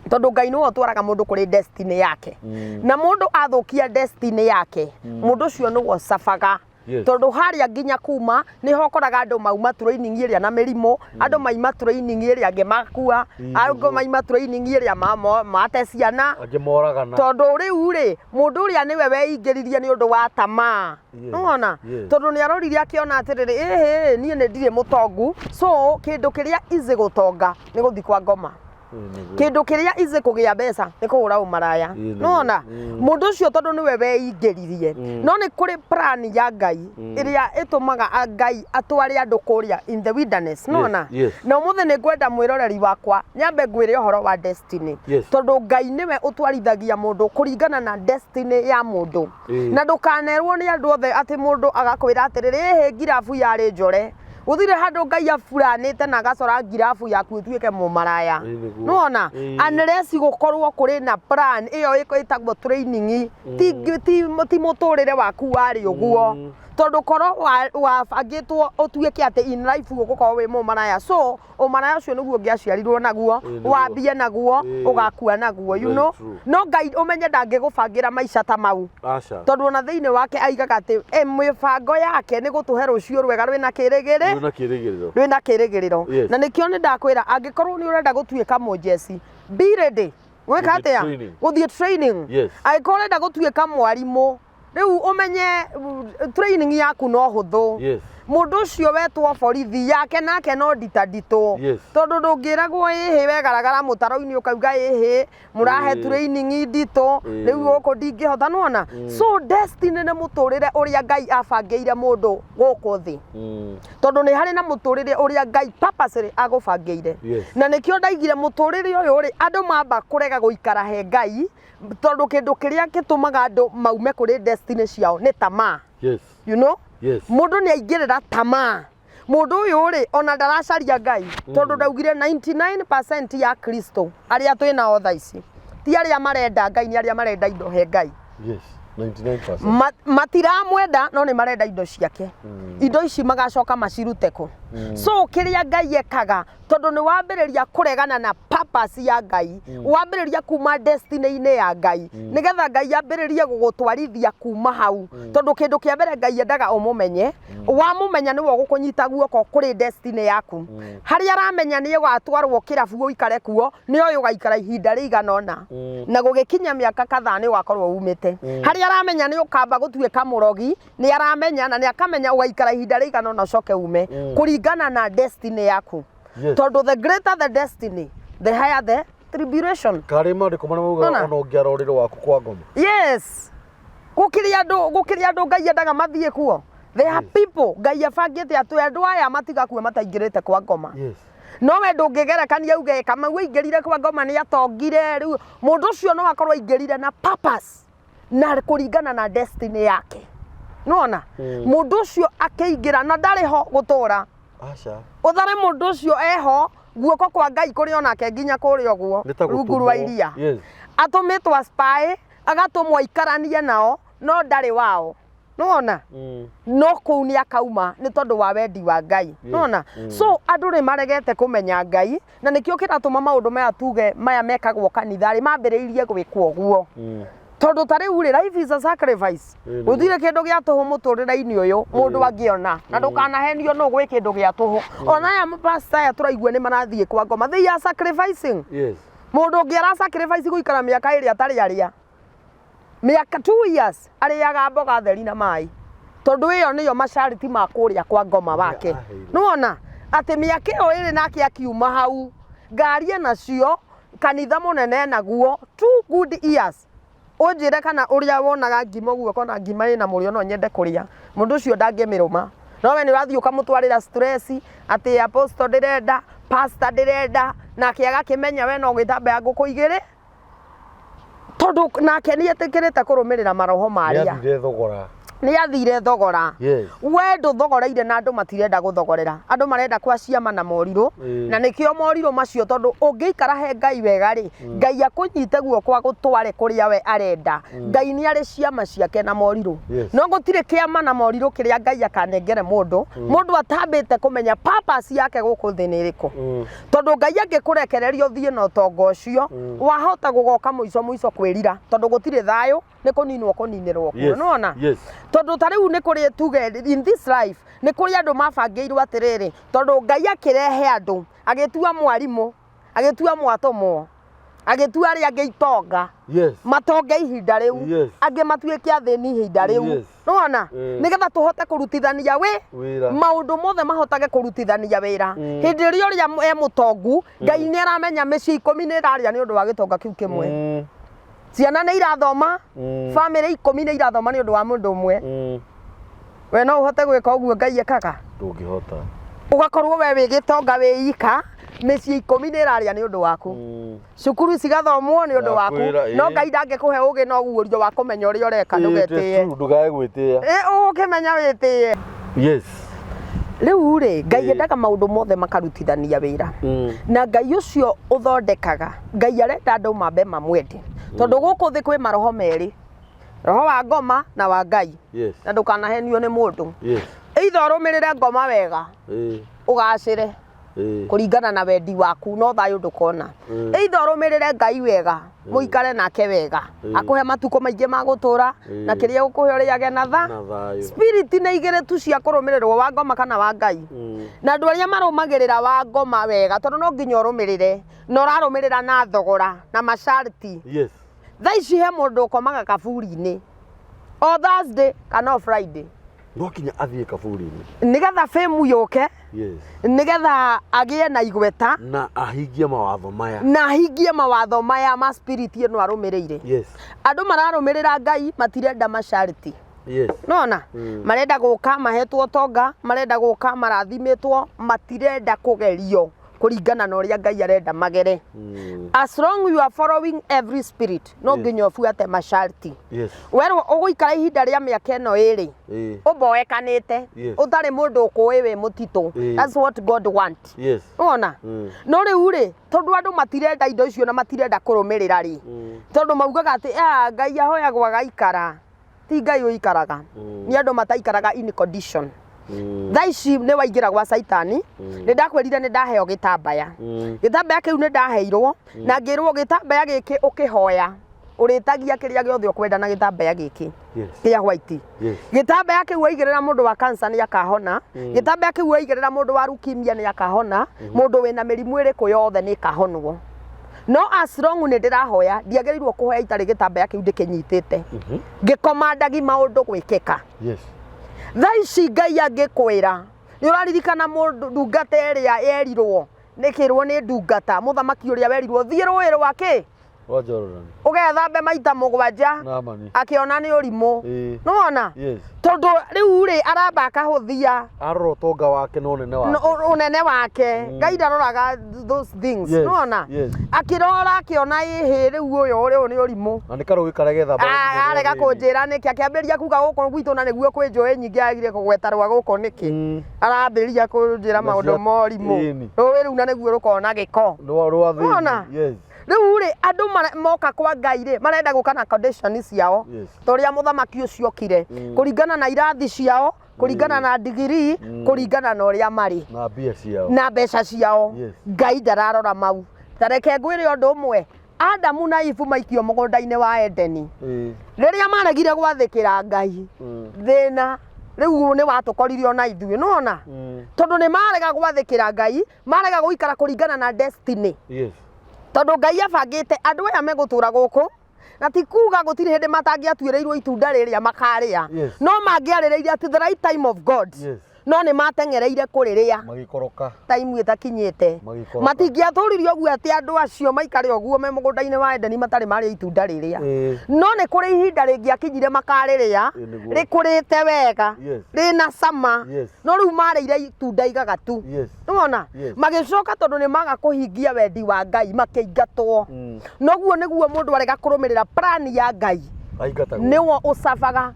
Speaker 2: Tondũ Ngai nĩwe ũtwaraga mũndũ kũrĩ destiny yake. Na mũndũ athũkia destiny yake, mũndũ ũcio nĩwe ũcabaga.
Speaker 1: Yes.
Speaker 2: Tondũ harĩa nginya kuma nĩho ũkoraga andũ mauma training ĩrĩa na mĩrimũ, andũ maima training ĩrĩa angĩ makua, angĩ maima training ĩrĩa mate ciana.
Speaker 1: Angĩ moragana.
Speaker 2: Tondũ rĩu rĩ, mũndũ ũrĩa nĩwe weingĩririe nĩ ũndũ wa tamaa.
Speaker 1: Yes.
Speaker 2: Nĩwona?
Speaker 1: Yes.
Speaker 2: Tondũ nĩ arorire akĩona atĩrĩrĩ, ĩhĩ, niĩ nĩ ndirĩ mũtongu, so kĩndũ kĩrĩa easy gũtonga nĩ gũthiĩ kwa ngoma. Kĩndũ kĩrĩa easy kũgĩa mbeca nĩ kũhũra ũmaraya. Nĩwona? Mũndũ ũcio tondũ nĩwe weingĩririe. No nĩ kũrĩ plan ya Ngai ĩrĩa ĩtũmaga Ngai atware andũ kũrĩa in the wilderness. Nĩwona?
Speaker 1: Yes.
Speaker 2: Na ũmũthĩ nĩ ngwenda mwĩroreri wakwa nyambe ngwĩre ũhoro wa destiny.
Speaker 1: Yes.
Speaker 2: Tondũ Ngai nĩwe ũtwarithagia mũndũ kũringana na destiny ya mũndũ. Na ndũkanerwo nĩ andũ othe atĩ mũndũ agakwĩra atĩrĩrĩ, ĩhĩ ngirabu yarĩ njore. Gũtirĩ handũ Ngai aburanĩte na agacora ngirabu yaku ĩtuĩke mũmaraya.
Speaker 1: Nĩguo.
Speaker 2: Nĩwona? Unless gũkorwo kũrĩ na plan ĩyo ĩtagwo training, ti mũtũrĩre waku warĩ ũguo. Tondũ korwo wabangĩtwo ũtuĩke atĩ in life ũgũkorwo wĩ mũmaraya. So ũmaraya ũcio nĩguo ũngĩaciarirwo naguo, wambie naguo, ũgakua naguo, you
Speaker 1: Very
Speaker 2: know?
Speaker 1: true.
Speaker 2: No Ngai ũmenye ndangĩgũbangĩra maica ta mau.
Speaker 1: Aca.
Speaker 2: Tondũ ona thĩinĩ wake aigaga atĩ mĩbango yake nĩ gũtũhe rũciũ rwega rwĩna kĩrĩgĩrĩ.
Speaker 1: Rwĩna kĩrĩgĩrĩro.
Speaker 2: Rwĩna kĩrĩgĩrĩro.
Speaker 1: Yes.
Speaker 2: Na nĩkĩo nĩ ndakwĩra angĩkorwo nĩ ũrenda gũtuĩka mũjeci, be ready. Gwĩka
Speaker 1: Gũthiĩ
Speaker 2: atĩa?
Speaker 1: training.
Speaker 2: Gũthiĩ training.
Speaker 1: Yes.
Speaker 2: Angĩkorwo ũrenda gũtuĩka mwarimũ, rĩu ũmenye training yaku no hũthũ.
Speaker 1: Yes.
Speaker 2: Mũndũ ũcio wetwo borithi yake nake no ndita nditũ.
Speaker 1: Yes.
Speaker 2: Tondũ ndũngĩragwo ĩhĩ wegaragara mũtaro-inĩ ũkauga ĩhĩ mũrahe training nditũ rĩu gũkũ ndingĩhota, nĩwona? So destiny nĩ mũtũrĩre ũrĩa Ngai abangĩire mũndũ gũkũ thĩ. Tondũ nĩ harĩ na mũtũrĩre ũrĩa Ngai purposely agũbangĩire.
Speaker 1: Yes.
Speaker 2: Na nĩkĩo ndaigire mũtũrĩre ũyũ rĩ, andũ mamba kũrega gũikara he Ngai, tondũ kĩndũ kĩrĩa gĩtũmaga andũ maume kũrĩ destiny ciao nĩ tamaa.
Speaker 1: Yes.
Speaker 2: You know?
Speaker 1: Yes.
Speaker 2: Mũndũ nĩ aingĩrĩra tamaa. Mũndũ ũyũ rĩ, ona ndaracaria Ngai, tondũ ndaugire 99% ya Kristo arĩa twĩ nao thaa ici ti arĩa marenda Ngai, nĩ arĩa marenda indo he Ngai.
Speaker 1: Yes, 99%.
Speaker 2: Matiramwenda no nĩ marenda indo ciake. Indo ici magacoka macirute kũ? So kĩrĩa Ngai ekaga, tondũ nĩ wambĩrĩria kũregana na purpose ya Ngai, wambĩrĩria kuma destiny-inĩ ya Ngai, nĩgetha Ngai ambĩrĩrie gũgũtwarithia kuma hau. Tondũ kĩndũ kĩa mbere Ngai endaga ũmũmenye, wamũmenya nĩwe ũgũkũnyita guoko kũrĩ destiny yaku. Harĩa aramenya nĩ ũgatwarwo kĩrabu ũikare kuo, nĩ oĩ ũgaikara ihinda rĩigana ũna. Na gũgĩkinya mĩaka kadhaa nĩ ũgakorwo umĩte. Harĩa Aramenya nĩ ũkamba gũtuĩka mũrogi, nĩ aramenya na nĩ akamenya ũgaikara ihinda rĩigana ũna ũcoke ume kũringana na destiny yaku. Tondũ the greater the destiny, the higher the tribulation.
Speaker 1: Karĩ maandĩko marĩa maugaga
Speaker 2: Ona.
Speaker 1: ona ũngĩara ũrĩrĩ waku kwa ngoma.
Speaker 2: Yes, gũkĩrĩ andũ Ngai endaga mathiĩ kuo. There are people Ngai abangĩte atĩ andũ aya matigakue mataingĩrĩte kwa ngoma. No we ndũngĩgerekania uge Kamau aingĩrire kwa ngoma nĩ atongire. Rĩu mũndũ ũcio no akorwo aingĩrire na purpose na kũringana na destiny yake. Nĩwona mũndũ ũcio akĩingĩra na ndarĩ ho gũtũra.
Speaker 1: Aca.
Speaker 2: Ũthare mũndũ ũcio eho, guoko kwa Ngai kũrĩ onake nginya kũrĩa ũguo
Speaker 1: Nĩ ta
Speaker 2: rungu rwa
Speaker 1: gũtũmwo.
Speaker 2: iria. Atũmĩtwo a spy, agatũmwo aikaranie nao, no ndarĩ wao. Nĩwona no kũu nĩ akauma nĩ tondũ wa wendi wa Ngai. Nĩwona? So andũ nĩ maregete kũmenya Ngai, na nĩkĩo kĩratũma maũndũ maya tuge maya mekagwo kanitha rĩ mambĩrĩirie gwĩkwo ũguo. Tondũ ta rĩu rĩ, life is a sacrifice. Gũtirĩ kĩndũ gĩa tũhũ mũtũrĩre-inĩ ũyũ mũndũ angĩona, na ndũkanahenio nũ gwĩ kĩndũ gĩa tũhũ. Ona aya mapasta aya tũraigua nĩ marathiĩ kwa ngoma, they are sacrificing. Mũndũ ũngĩ ara sacrifice gũikara mĩaka 2 atarĩ arĩa, mĩaka 2 years arĩaga mboga theri na maĩ, tondũ ĩyo nĩyo masharti ma kũrĩa kwa ngoma wake.
Speaker 1: Aheirwo.
Speaker 2: Nĩwona atĩ mĩaka ĩyo 2 nake akiuma hau, ngari enacio, kanitha mũnene naguo, 2 good years. Ũnjĩre kana ũrĩa wonaga ngima ũguo ũkona ngima ĩna mũrĩo no nyende kũrĩa, mũndũ ũcio ndangĩmĩrũma. No we nĩ ũrathiĩ ũkamũtwarĩra stress atĩ apostle ndĩrenda, pastor ndĩrenda, nake agakĩmenya we no gwĩtambaya ngũkũ igĩrĩ, tondũ nake nĩ etĩkĩrĩte kũrũmĩrĩra maroho
Speaker 1: Nĩ
Speaker 2: marĩa.
Speaker 1: athire thogora.
Speaker 2: Nĩ athire thogora. We ndũthogoreire na andũ matirenda gũthogorera, andũ marenda kwa ciama na morirũ. Na nĩkĩo morirũ macio, tondũ ũngĩikara he Ngai wega rĩ, Ngai akũnyite guoko agũtware kũrĩa we arenda. Ngai nĩ arĩ ciama ciake na morirũ. No gũtirĩ kĩama na morirũ kĩrĩa Ngai akanengere mũndũ, mũndũ atambĩte kũmenya purpose yake gũkũ thĩ nĩ ĩrĩkũ. Tondũ Ngai angĩkũrekereria ũthiĩ na ũtonga ũcio, wahota gũgoka mũico mũico kwĩrira, tondũ gũtirĩ thayũ, nĩ kũninwo kũninĩrwo kuo. Nĩwona? Tondũ ta rĩu nĩ kũrĩ, tuge in this life nĩ kũrĩ andũ mabangĩirwo atĩrĩrĩ, tondũ Ngai akĩrehe andũ agĩtua mwarimũ, agĩtua mwatũmwo, agĩtua arĩa angĩ itonga, matonge ihinda rĩu, angĩ matuĩke athĩni ihinda rĩu. Nĩwona? Nĩgetha tũhote kũrutithania wĩ
Speaker 1: Wĩra.
Speaker 2: Maũndũ mothe mahotage kũrutithania wĩra. Hĩndĩ ĩrĩa ũrĩa e mũtongu, Ngai nĩ aramenya mĩciĩ 10 nĩ ĩrarĩa nĩ ũndũ wa gĩtonga kĩu kĩmwe. Ciana nĩ irathoma, bamĩrĩ 10 nĩ irathoma nĩ ũndũ wa mũndũ ũmwe. We no ũhote gwĩka ũguo Ngai ekaga?
Speaker 1: Ndũngĩhota.
Speaker 2: Ũgakorwo we wĩ gĩtonga wĩ ika, mĩciĩ 10 nĩ ĩrarĩa nĩ ũndũ waku, cukuru cigathomwo nĩ ũndũ waku.
Speaker 1: Ndakwĩra,
Speaker 2: No
Speaker 1: ĩĩ.
Speaker 2: Ngai ndangĩkũhe ũgĩ na ũguũrio wa kũmenya ũrĩa ũreka. Ndũgetĩe.
Speaker 1: Ndũkae gwĩtĩĩa.
Speaker 2: Ĩ, ũgũkĩmenya wĩtĩe. Rĩu rĩ, Ngai endaga maũndũ mothe makarutithania wĩra. Na Ngai ũcio ũthondekaga, Ngai arenda andũ mambe mamwende, tondũ gũkũ thĩ kwĩ maroho merĩ, roho wa ngoma na wa Ngai. Na ndũkanahenio nĩ mũndũ. Either ũrũmĩrĩre ngoma wega, ũgacĩre kũringana na wendi waku, no thayũ ndũkona. Either ũrũmĩrĩre Ngai wega, mũikare nake wega, akũhe matukũ maingĩ ma gũtũra, na kĩrĩa ũkũhe ũrĩage na tha
Speaker 1: Na thayũ.
Speaker 2: Spirit nĩ igĩrĩ tu cia kũrũmĩrĩrwo, wa ngoma kana wa Ngai. Na andũ arĩa marũmagĩrĩra wa ngoma wega, tondũ no nginya ũrũmĩrĩre, na ũrarũmĩrĩra na thogora na masharti. Thaa ici he mũndũ ũkomaga kaburi-inĩ o Thursday kana o Friday.
Speaker 1: No kinya athiĩ kaburi-inĩ.
Speaker 2: Nĩgetha fame yũke, nĩgetha agĩe na igweta.
Speaker 1: Na ahingie mawatho maya.
Speaker 2: Na ahingie mawatho maya ma spirit ĩno arũmĩrĩire. Andũ mararũmĩrĩra Ngai matirenda masharti. Nona marenda gũka mahetwo ũtonga, marenda gũka marathimĩtwo, matirenda kũgerio kũringana na ũrĩa Ngai arenda magere. As long you are following every spirit, no nginya ũbuate masharti. Werwo ũgũikara ihinda rĩa mĩaka ĩno 2 ũmboekanĩte, ũtarĩ mũndũ ũkũĩ, wĩ mũtitũ. That's what God want. Wona? No rĩu rĩ, tondũ andũ matirenda indo icio na matirenda kũrũmĩrĩra rĩ, tondũ maugaga atĩ, "Ah, Ngai ahoyagwo agaikara." Ti Ngai ũikaraga, nĩ andũ mataikaraga in condition. Thaa ici nĩ waingĩra gwa Caitani. Nĩ ndakwĩrire nĩ ndaheo gĩtambaya. Gĩtambaya kĩu nĩ ndaheirwo na ngĩrwo gĩtambaya gĩkĩ ũkĩhoya ũrĩtagia kĩrĩa gĩothe ũkwenda na gĩtambaya gĩkĩ kĩa white. Gĩtambaya kĩu waigĩrĩra mũndũ wa cancer nĩ akahona. Gĩtambaya kĩu waigĩrĩra mũndũ wa leukemia nĩ akahona. Mũndũ wĩna mĩrimũ ĩrĩkũ yothe nĩ ĩkahonwo. No as long nĩ ndĩrahoya, ndiagĩrĩirwo kũhoya itarĩ gĩtambaya kĩu ndĩkĩnyitĩte, ngĩkomandagi maũndũ gwĩkĩka. Thaa ici Ngai angĩkwĩra, nĩ ũraririkana mũndũ ndungata ĩrĩa yerirwo, nĩkĩrwo nĩ ndungata, mũthamaki ũrĩa werirwo thiĩ rũĩ rwa kĩ?
Speaker 1: Rwa Jorodani.
Speaker 2: Ũgethambe maita mũgwanja.
Speaker 1: Naamani.
Speaker 2: Akĩona nĩ ũrimũ. Nĩwona?
Speaker 1: Yes.
Speaker 2: Tondũ rĩu rĩ aramba akahũthia.
Speaker 1: Arora ũtonga wake na ũnene wake.
Speaker 2: Ũnene wake. Ngai ndaroraga those things.
Speaker 1: Yes.
Speaker 2: Nĩwona?
Speaker 1: Yes.
Speaker 2: Akĩrora akĩona ĩhĩ rĩu ũyũ rĩu nĩ ũrimũ.
Speaker 1: Na nĩ karũĩ karĩa gethamba.
Speaker 2: Arega kũnjĩra nĩkĩ, akĩambĩrĩria kuga gũkũ gwitũ na nĩguo kwĩ njũĩ nyingĩ agire kũgweta rwa gũkũ nĩkĩ. Arambĩrĩria kũnjĩra maũndũ ma ũrimũ. Rũĩ rũu na nĩguo rũkoragwo na gĩko.
Speaker 1: Rwa rwa thĩni.
Speaker 2: Nĩwona?
Speaker 1: Yes.
Speaker 2: Rĩu rĩ andũ moka kwa Ngai rĩ marenda gũka na condition ciao.
Speaker 1: Yes.
Speaker 2: Ta ũrĩa mũthamaki ũcio okire. Kũringana na irathi ciao, kũringana na ndigiri, kũringana na ũrĩa marĩ.
Speaker 1: Na mbia ciao.
Speaker 2: Na mbeca ciao.
Speaker 1: Yes.
Speaker 2: Ngai ndararora mau. Ta reke ngwĩre ũndũ ũmwe. Adamu na Ivu maikio mũgũnda-inĩ wa Edeni. Rĩrĩa maregire gwathĩkĩra Ngai, thĩna rĩu nĩ watũkorire ona ithuĩ, nĩwona? Tondũ nĩ marega gwathĩkĩra Ngai, marega gũikara kũringana na destiny.
Speaker 1: Yes.
Speaker 2: Tondũ Ngai abangĩte andũ aya megũtũra gũkũ, na ti kuga gũtirĩ hĩndĩ matangĩatuĩrĩirwo itunda rĩrĩa makarĩa.
Speaker 1: Yes.
Speaker 2: No mangĩarĩrĩire at the right time of God.
Speaker 1: Yes.
Speaker 2: No nĩ mateng'ereire kũrĩrĩa.
Speaker 1: Magĩkoroka.
Speaker 2: Time ĩtakinyĩte.
Speaker 1: Magĩkoroka.
Speaker 2: Matingĩatũririe ũguo atĩ andũ acio maikare ũguo me mũgũnda-inĩ wa Edeni matarĩ marĩa itunda rĩrĩa. No nĩ kũrĩ ihinda rĩngĩakinyire makarĩrĩa,
Speaker 1: Nĩguo.
Speaker 2: rĩkũrĩte wega,
Speaker 1: Yes.
Speaker 2: rĩna cama.
Speaker 1: Yes.
Speaker 2: No rĩu marĩire itunda igagatu.
Speaker 1: Yes.
Speaker 2: Nĩwona?
Speaker 1: Yes.
Speaker 2: Magĩcoka tondũ nĩ maga kũhingia wendi wa Ngai makĩingatwo. Noguo nĩguo mũndũ arega kũrũmĩrĩra plan ya Ngai.
Speaker 1: Aingatagwo.
Speaker 2: Nĩwo ũcabaga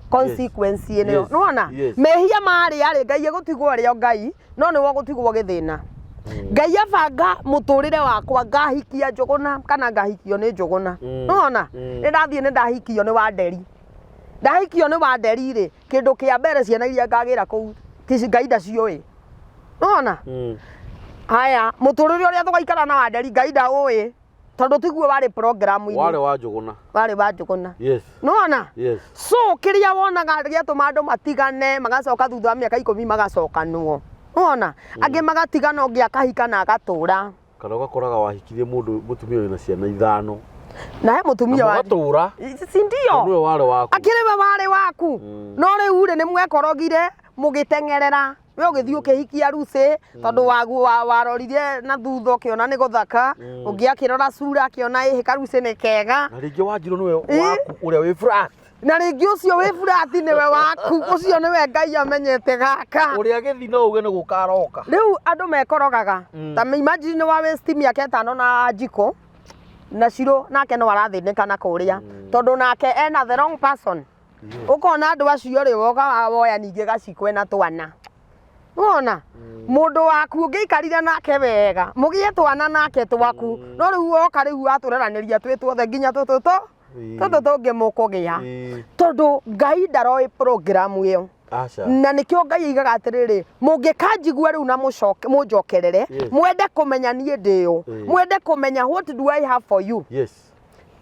Speaker 2: consequence ĩno.
Speaker 1: Yes.
Speaker 2: Nĩwona?
Speaker 1: Yes.
Speaker 2: Mehia marĩa rĩ Ngai egũtigwo arĩ o Ngai, no nĩwe ũgũtigwo ũgĩthĩna. Ngai abanga mũtũrĩre wakwa ngahikia Njũgũna kana ngahikio nĩ Njũgũna. Nĩwona? Nĩ ndathiĩ nĩ ndahikio nĩ Wanderi. Ndahikio nĩ Wanderi rĩ, kĩndũ kĩa mbere ciana iria ngagĩra kũu ti Ngai ndaciũĩ. Nĩwona? Haya, mũtũrĩre ũrĩa tũgaikara na Wanderi Ngai ndaũĩ. Tondũ tiguo warĩ program-inĩ.
Speaker 1: Warĩ wa Njũgũna.
Speaker 2: Warĩ wa Njũgũna.
Speaker 1: Yes.
Speaker 2: Nĩwona?
Speaker 1: Yes.
Speaker 2: So kĩrĩa wonaga gĩatũma andũ matigane magacoka thutha wa mĩaka ikũmi magacokanwo. Nĩwona? Angĩ magatigana ũngĩ akahika na agatũra.
Speaker 1: Kana ũgakoraga wahikirie mũndũ mũtumia wĩna ciana ithano.
Speaker 2: Na he mũtumia
Speaker 1: Na
Speaker 2: wa
Speaker 1: mũgatũra.
Speaker 2: Si ndio?
Speaker 1: Nĩwe warĩ waku.
Speaker 2: Akĩrĩ we warĩ waku. No rĩu rĩ nĩ mwekorogire mũgĩteng'erera. We ũgĩthiĩ ũkĩhikia Lucy tondũ warorire na thutha ũkĩona nĩ gũthaka, ũngĩ akĩrora cura akĩona ĩhĩ ka Lucy nĩ kega.
Speaker 1: Na rĩngĩ Wanjirũ nĩwe waku ũrĩa wĩ flat.
Speaker 2: Na rĩngĩ ũcio wĩ flat nĩwe waku, ũcio nĩwe Ngai amenyete gaka.
Speaker 1: Ũrĩa gĩthi no uge nĩ gũka aroka.
Speaker 2: Rĩu andũ mekorogaga. Ta imagine nĩ wa waste mĩaka ĩtano na Njikũ na Shiro nake no arathĩnĩka na kũrĩa tondũ nake ena the wrong person. Ũkona andũ acio rĩ woka woya ningĩ gacikwe na twana. Wona? Mũndũ waku ũngĩikarire nake wega, mũgĩe twana nake twaku, no rĩu woka rĩu watũreranĩria twĩ tuothe nginya tũtũ tũ tũtũ tũngĩ mũkũgĩa. Tondũ Ngai ndaroĩ program ĩyo.
Speaker 1: Aca.
Speaker 2: Na nĩkĩo Ngai aigaga atĩrĩrĩ, mũngĩkanjigua rĩu na mũnjokerere, mwende kũmenya niĩ ndĩ ũ, mwende kũmenya what do I have for you.
Speaker 1: Yes.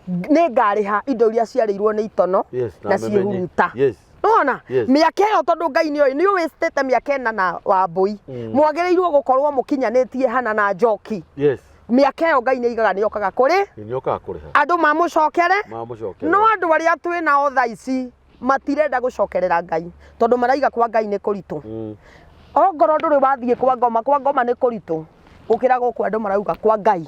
Speaker 2: Nĩ ngarĩha indo iria ciarĩirwo nĩ itono
Speaker 1: Yes,
Speaker 2: na
Speaker 1: na memenyi.
Speaker 2: ciĩhuruta.
Speaker 1: Yes.
Speaker 2: Nĩwona?
Speaker 1: Yes.
Speaker 2: Mĩaka ĩyo tondũ Ngai nĩoĩ nĩ ũwĩstĩte mĩaka ĩna na Wambũi. Mwagĩrĩirwo gũkorwo mũkinyanĩtie hana na Njoki.
Speaker 1: Yes.
Speaker 2: Mĩaka ĩyo Ngai nĩaigaga nĩokaga kũrĩ
Speaker 1: Nĩ okaga kũrĩha.
Speaker 2: andũ mamũcokere.
Speaker 1: Mamũcokere.
Speaker 2: No andũ arĩa twĩ nao thaa ici matirenda gũcokerera Ngai tondũ maraiga kwa Ngai nĩ kũritũ. Ongorwo ndũrĩ wathiĩ kwa ngoma, kwa ngoma nĩ kũritũ gũkĩra gũkũ andũ marauga kwa Ngai.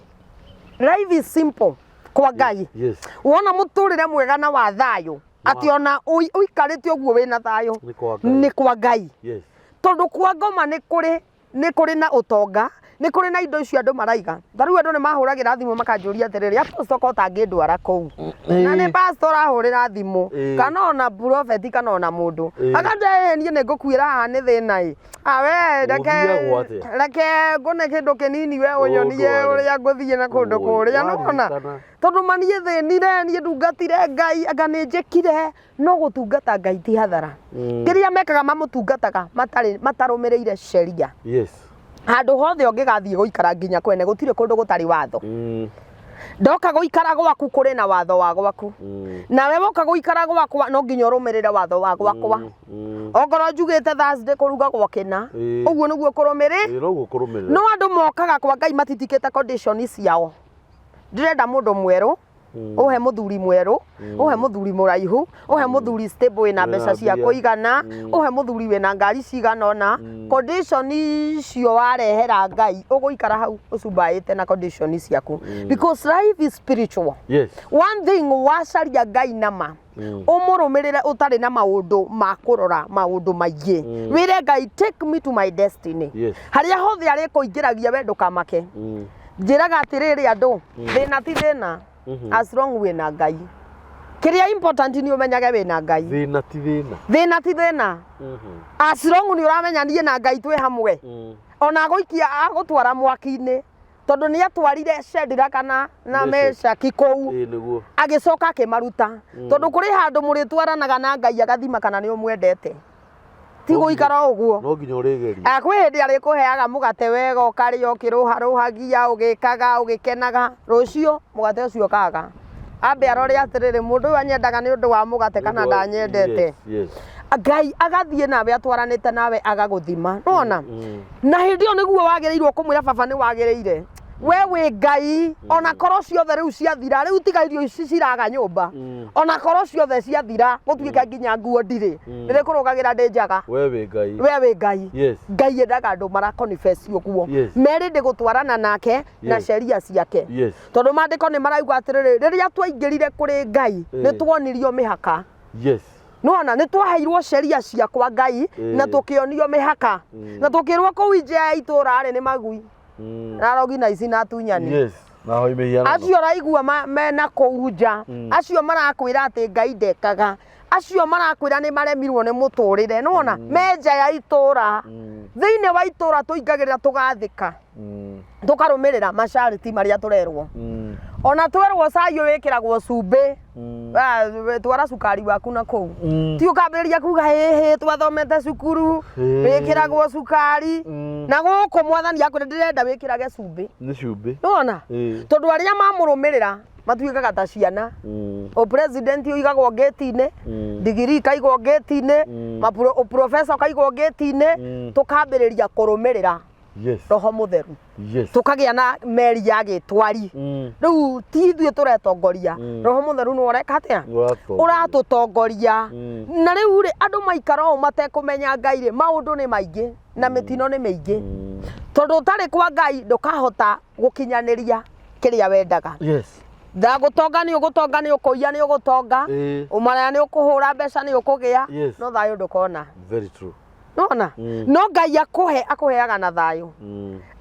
Speaker 2: Life is simple kwa Ngai.
Speaker 1: Yes.
Speaker 2: Wona mũtũrĩre mwega na wa thayũ atĩ ona ũikarĩte ũguo wĩna thayũ
Speaker 1: Nĩ kwa Ngai.
Speaker 2: nĩ kwa Ngai.
Speaker 1: Yes.
Speaker 2: Tondũ kwa ngoma nĩ kũrĩ na ũtonga, nĩ kũrĩ na indo icio andũ maraiga. Ta rĩu andũ nĩ mahũragĩra thimũ makanjũria atĩrĩrĩ, apostle ko ũtangĩndwara kũu. Na nĩ pastor ũrahũrĩra thimũ, kana ona prophet kana ona mũndũ. Akanjĩra, niĩ nĩ ngũkuĩra haha nĩ thĩna ĩ. Ah, we,
Speaker 1: Ũthiagwo atĩa?
Speaker 2: reke ngũne kĩndũ kĩnini we ũnyonie
Speaker 1: Ũndware.
Speaker 2: ũrĩa ngũthiĩ na kũndũ
Speaker 1: Ũĩ,
Speaker 2: kũrĩa, nĩwona?
Speaker 1: waririkana.
Speaker 2: Tondũ ma niĩ thĩnire, niĩ ndungatire Ngai, anga nĩ njĩkire, no gũtungata Ngai ti hathara. Kĩrĩa mekaga mamũtungataga matarũmĩrĩire sheria.
Speaker 1: Yes.
Speaker 2: Handũ hothe ũngĩgathiĩ gũikara nginya kwene gũtirĩ kũndũ gũtarĩ watho. Ndoka gũikara gwaku kũrĩ na watho wa gwaku. Nawe woka gũikara gwakwa no nginya ũrũmĩrĩre watho wa gwakwa. Ongorwo njugĩte Thursday kũrugagwo kĩna, ũguo nĩguo kũrũmĩrĩ.
Speaker 1: Ĩĩ, noguo kũrũmĩrĩra.
Speaker 2: No andũ mokaga kwa Ngai matitikĩte condition ciao. Ndĩrenda mũndũ mwerũ, ũhe mũthuri mwerũ, ũhe mũthuri mũraihu, ũhe mũthuri stable wĩna
Speaker 1: Wĩna
Speaker 2: mbeca cia
Speaker 1: mbia.
Speaker 2: kũigana, ũhe mũthuri wĩna ngari cigana ũna. Condition icio warehera Ngai, ũgũikara hau ũcumbaĩte na condition ciaku, because life is spiritual. One thing, wacaria Ngai nama, ũmũrũmĩrĩre ũtarĩ na maũndũ ma kũrora maũndũ maingĩ, wĩre Ngai, "Take me to my destiny." Harĩa hothe arĩkũingĩragia, we ndũkamake. Njĩraga atĩrĩrĩ andũ, thĩna ti thĩna as long wĩna Ngai. Kĩrĩa important nĩ ũmenyage wĩna Ngai.
Speaker 1: Thĩna ti thĩna.
Speaker 2: Thĩna ti thĩna as long nĩ ũramenya niĩ na Ngai twĩ hamwe. Ona agũikia, agũtwara mwaki-inĩ, tondũ nĩ atwarire Shadraka na
Speaker 1: Meshaki.
Speaker 2: Meshaki kũu,
Speaker 1: Ĩĩ, nĩguo.
Speaker 2: Agĩcoka akĩmaruta, tondũ kũrĩ handũ mũrĩtwaranaga na Ngai agathima kana nĩ ũmwendete, ti gũikara o ũguo.
Speaker 1: No nginya ũrĩgerie.
Speaker 2: Ah, kwĩ hĩndĩ arĩkũheaga mũgate wega, ũkarĩa ũkĩrũharũhagia, ũgĩkaga ũgĩkenaga. Rũciũ mũgate ũcio ũkaga, ambe arore atĩrĩrĩ, mũndũ ũyũ anyendaga nĩ ũndũ wa mũgate kana ndanyendete? Ngai agathiĩ nawe atwaranĩte nawe, agagũthima, nĩwona? Na hĩndĩ ĩyo nĩguo wagĩrĩirwo kũmwĩra, "Baba, nĩ wagĩrĩire, we wĩ Ngai." Ona korwo ciothe rĩu ciathira, rĩu tiga irio ici ciraga nyũmba, ona korwo ciothe ciathira, gũtuĩke nginya nguo ndirĩ, nĩrĩkũrũgagĩra ndĩ njaga.
Speaker 1: We wĩ Ngai.
Speaker 2: We wĩ Ngai. Ngai endaga andũ mara confess ũguo, merĩ ndĩ gũtwarana nake na sheria ciake, tondũ maandĩko nĩ marauga atĩrĩrĩ, rĩrĩa twaingĩrire kũrĩ Ngai, nĩ tuonirio mĩhaka. Nĩwona, nĩ twaheirwo sheria cia kwa Ngai na tũkĩonio mĩhaka na tũkĩrwo kũu nja ya itũũra rĩ, nĩ magui na arogi na ici na atunyani.
Speaker 1: Yes, na hoi mĩhianano.
Speaker 2: Acio ũraigua mena kũu nja, acio marakwĩra atĩ Ngai ndekaga, acio marakwĩra nĩ maremirwo nĩ mũtũrĩre, nĩwona, me nja ya itũũra. Thĩinĩ wa itũũra tũingagĩrĩra, tũgathĩka, tũkarũmĩrĩra masharti marĩa tũrerwo. Ona twerwo cai ũyũ wĩkĩragwo cumbĩ, ah, twara cukari waku na kũu, ti ũkambĩrĩria kuga, "Hĩhĩ, twathomete cukuru wĩkĩragwo cukari." Na gũkũ Mwathani akwĩra, "Ndĩrenda wĩkĩrage cumbĩ."
Speaker 1: Nĩ cumbĩ.
Speaker 2: Nĩwona? Tondũ arĩa mamũrũmĩrĩra matuĩkaga ta ciana. O president ũigagwo ngĩti-inĩ, ndigiri ikaigwo ngĩti-inĩ, ũprofesa ũkaigwo ngĩti-inĩ. Tũkambĩrĩria kũrũmĩrĩra Roho Mũtheru, tũkagĩa na meri ya gĩtwari. Rĩu ti ithuĩ tũretongoria, Roho Mũtheru nĩ ũreka atĩa?
Speaker 1: Ũratongoria.
Speaker 2: Ũratũtongoria. Na rĩu rĩ, andũ maikara ũũ matekũmenya Ngai rĩ, maũndũ nĩ maingĩ na mĩtino nĩ mĩingĩ, tondũ ũtarĩ kwa Ngai ndũkahota gũkinyanĩria kĩrĩa wendaga. Ndagũtonga nĩ ũgũtonga, nĩ ũkũiya nĩ ũgũtonga, ũmaraya nĩ ũkũhũra mbeca nĩ ũkũgĩa, no thayũ ndũkona.
Speaker 1: Very true.
Speaker 2: Nona no Ngai akũhe, akũheaga na thayũ.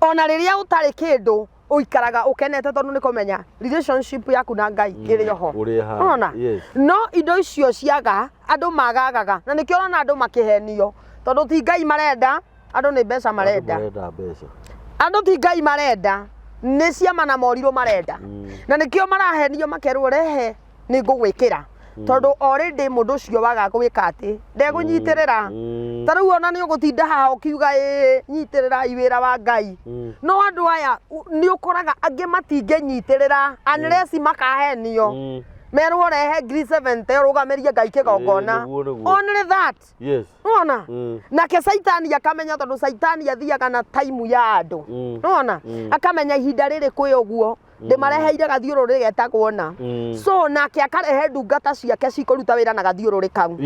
Speaker 2: Ona rĩrĩa ũtarĩ kĩndũ, ũikaraga ũkenete, tondũ nĩ kũmenya relationship yaku na Ngai ĩrĩ oho.
Speaker 1: Ũrĩ haha.
Speaker 2: Nona no indo icio ciaga, andũ magagaga, na nĩkĩo ũrona andũ makĩhenio, tondũ ti Ngai marenda, andũ nĩ mbeca
Speaker 1: Andũ
Speaker 2: marenda.
Speaker 1: Marenda mbeca.
Speaker 2: Andũ ti Ngai marenda, nĩ ciama na morirũ marenda. Na nĩkĩo marahenio, makerwo, "Rehe nĩ ngũgwĩkĩra," tondũ already mũndũ ũcio waga gwĩka atĩ ndegũnyitĩrĩra. Ta rĩu ona nĩ ũgũtinda haha ũkiuga, "Ĩĩ, nyitĩrĩrai wĩra wa Ngai," no andũ aya nĩ ũkoraga angĩ matingĩnyitĩrĩra unless makahenio, merwo, "Rehe 70,000 ũrũgamĩrie Ngai kĩgongona."
Speaker 1: Nĩguo, nĩguo.
Speaker 2: Only that. Nona nake Caitani akamenya, tondũ Caitani athiaga na taimu ya andũ. Nona akamenya ihinda rĩrĩ kwĩ ũguo, ndĩmareheire gathiũrũrĩ getagwo na so nake akarehe ndungata ciake cikũruta wĩra na gathiũrũrĩ kau.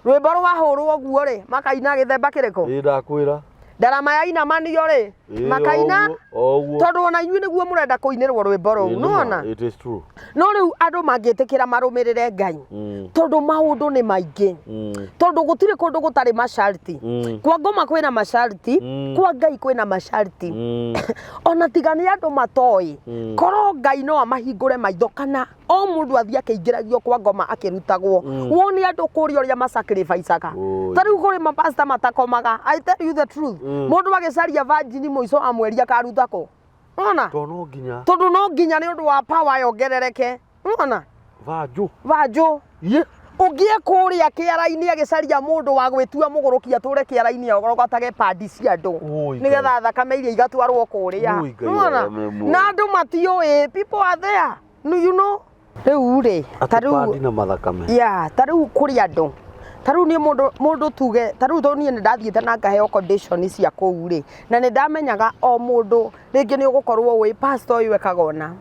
Speaker 2: Rwĩmbo rwahũrwo ũguo rĩ, makaina gĩthemba kĩrĩkũ?
Speaker 1: Ĩĩ, ndakwĩra.
Speaker 2: Ndarama ya inamanio rĩ, makaina.
Speaker 1: O ũguo.
Speaker 2: Tondũ ona inyuĩ nĩguo mũrenda kũinĩrwo rwĩmbo rũu.
Speaker 1: Ĩĩ, nĩ ma.
Speaker 2: Nĩwona?
Speaker 1: It is true.
Speaker 2: No rĩu andũ mangĩtĩkĩra marũmĩrĩre Ngai, tondũ maũndũ nĩ maingĩ, tondũ gũtirĩ kũndũ gũtarĩ masharti. Kwa ngoma kwĩna masharti, kwa Ngai kwĩna masharti. Ona tiga nĩ andũ matoĩ, korwo Ngai no amahingũre maitho, kana o mũndũ athiĩ akĩingĩragio kwa ngoma akĩrutagwo, wone andũ kũrĩa ũrĩa masacrificaga.
Speaker 1: Oi.
Speaker 2: Ta rĩu kũrĩ mapasta matakomaga. I tell you the truth. Mũndũ agĩcaria virgin mũico wa mweri akaruta kũ? Ona
Speaker 1: Tondũ no nginya.
Speaker 2: Tondũ no nginya nĩ ũndũ wa power yongerereke. Ona
Speaker 1: Vanjũ.
Speaker 2: Vanjũ.
Speaker 1: Ye.
Speaker 2: Ũngĩe kũrĩa kĩara-inĩ agĩcaria mũndũ wa gwĩtua mũgũrũki atũre kĩara-inĩ, arogotage pandi cia andũ,
Speaker 1: Oi,
Speaker 2: nĩgetha thakame iria igatwarwo kũrĩa.
Speaker 1: Oi, Ngai
Speaker 2: Nĩwona?
Speaker 1: wa muoyo.
Speaker 2: Na andũ matiũĩ, people are there. No, you know, rĩu rĩ, ta
Speaker 1: Atĩ
Speaker 2: rĩu
Speaker 1: pandi na mathakame.
Speaker 2: Ya, ta rĩu kũrĩ andũ, ta rĩu niĩ mũndũ tuge, ta rĩu tondũ niĩ nĩ ndathiĩte na ngaheo condition cia kũu rĩ, na nĩ ndamenyaga o mũndũ, rĩngĩ nĩ ũgũkorwo wĩ pastor ũyũ ekaga ũna,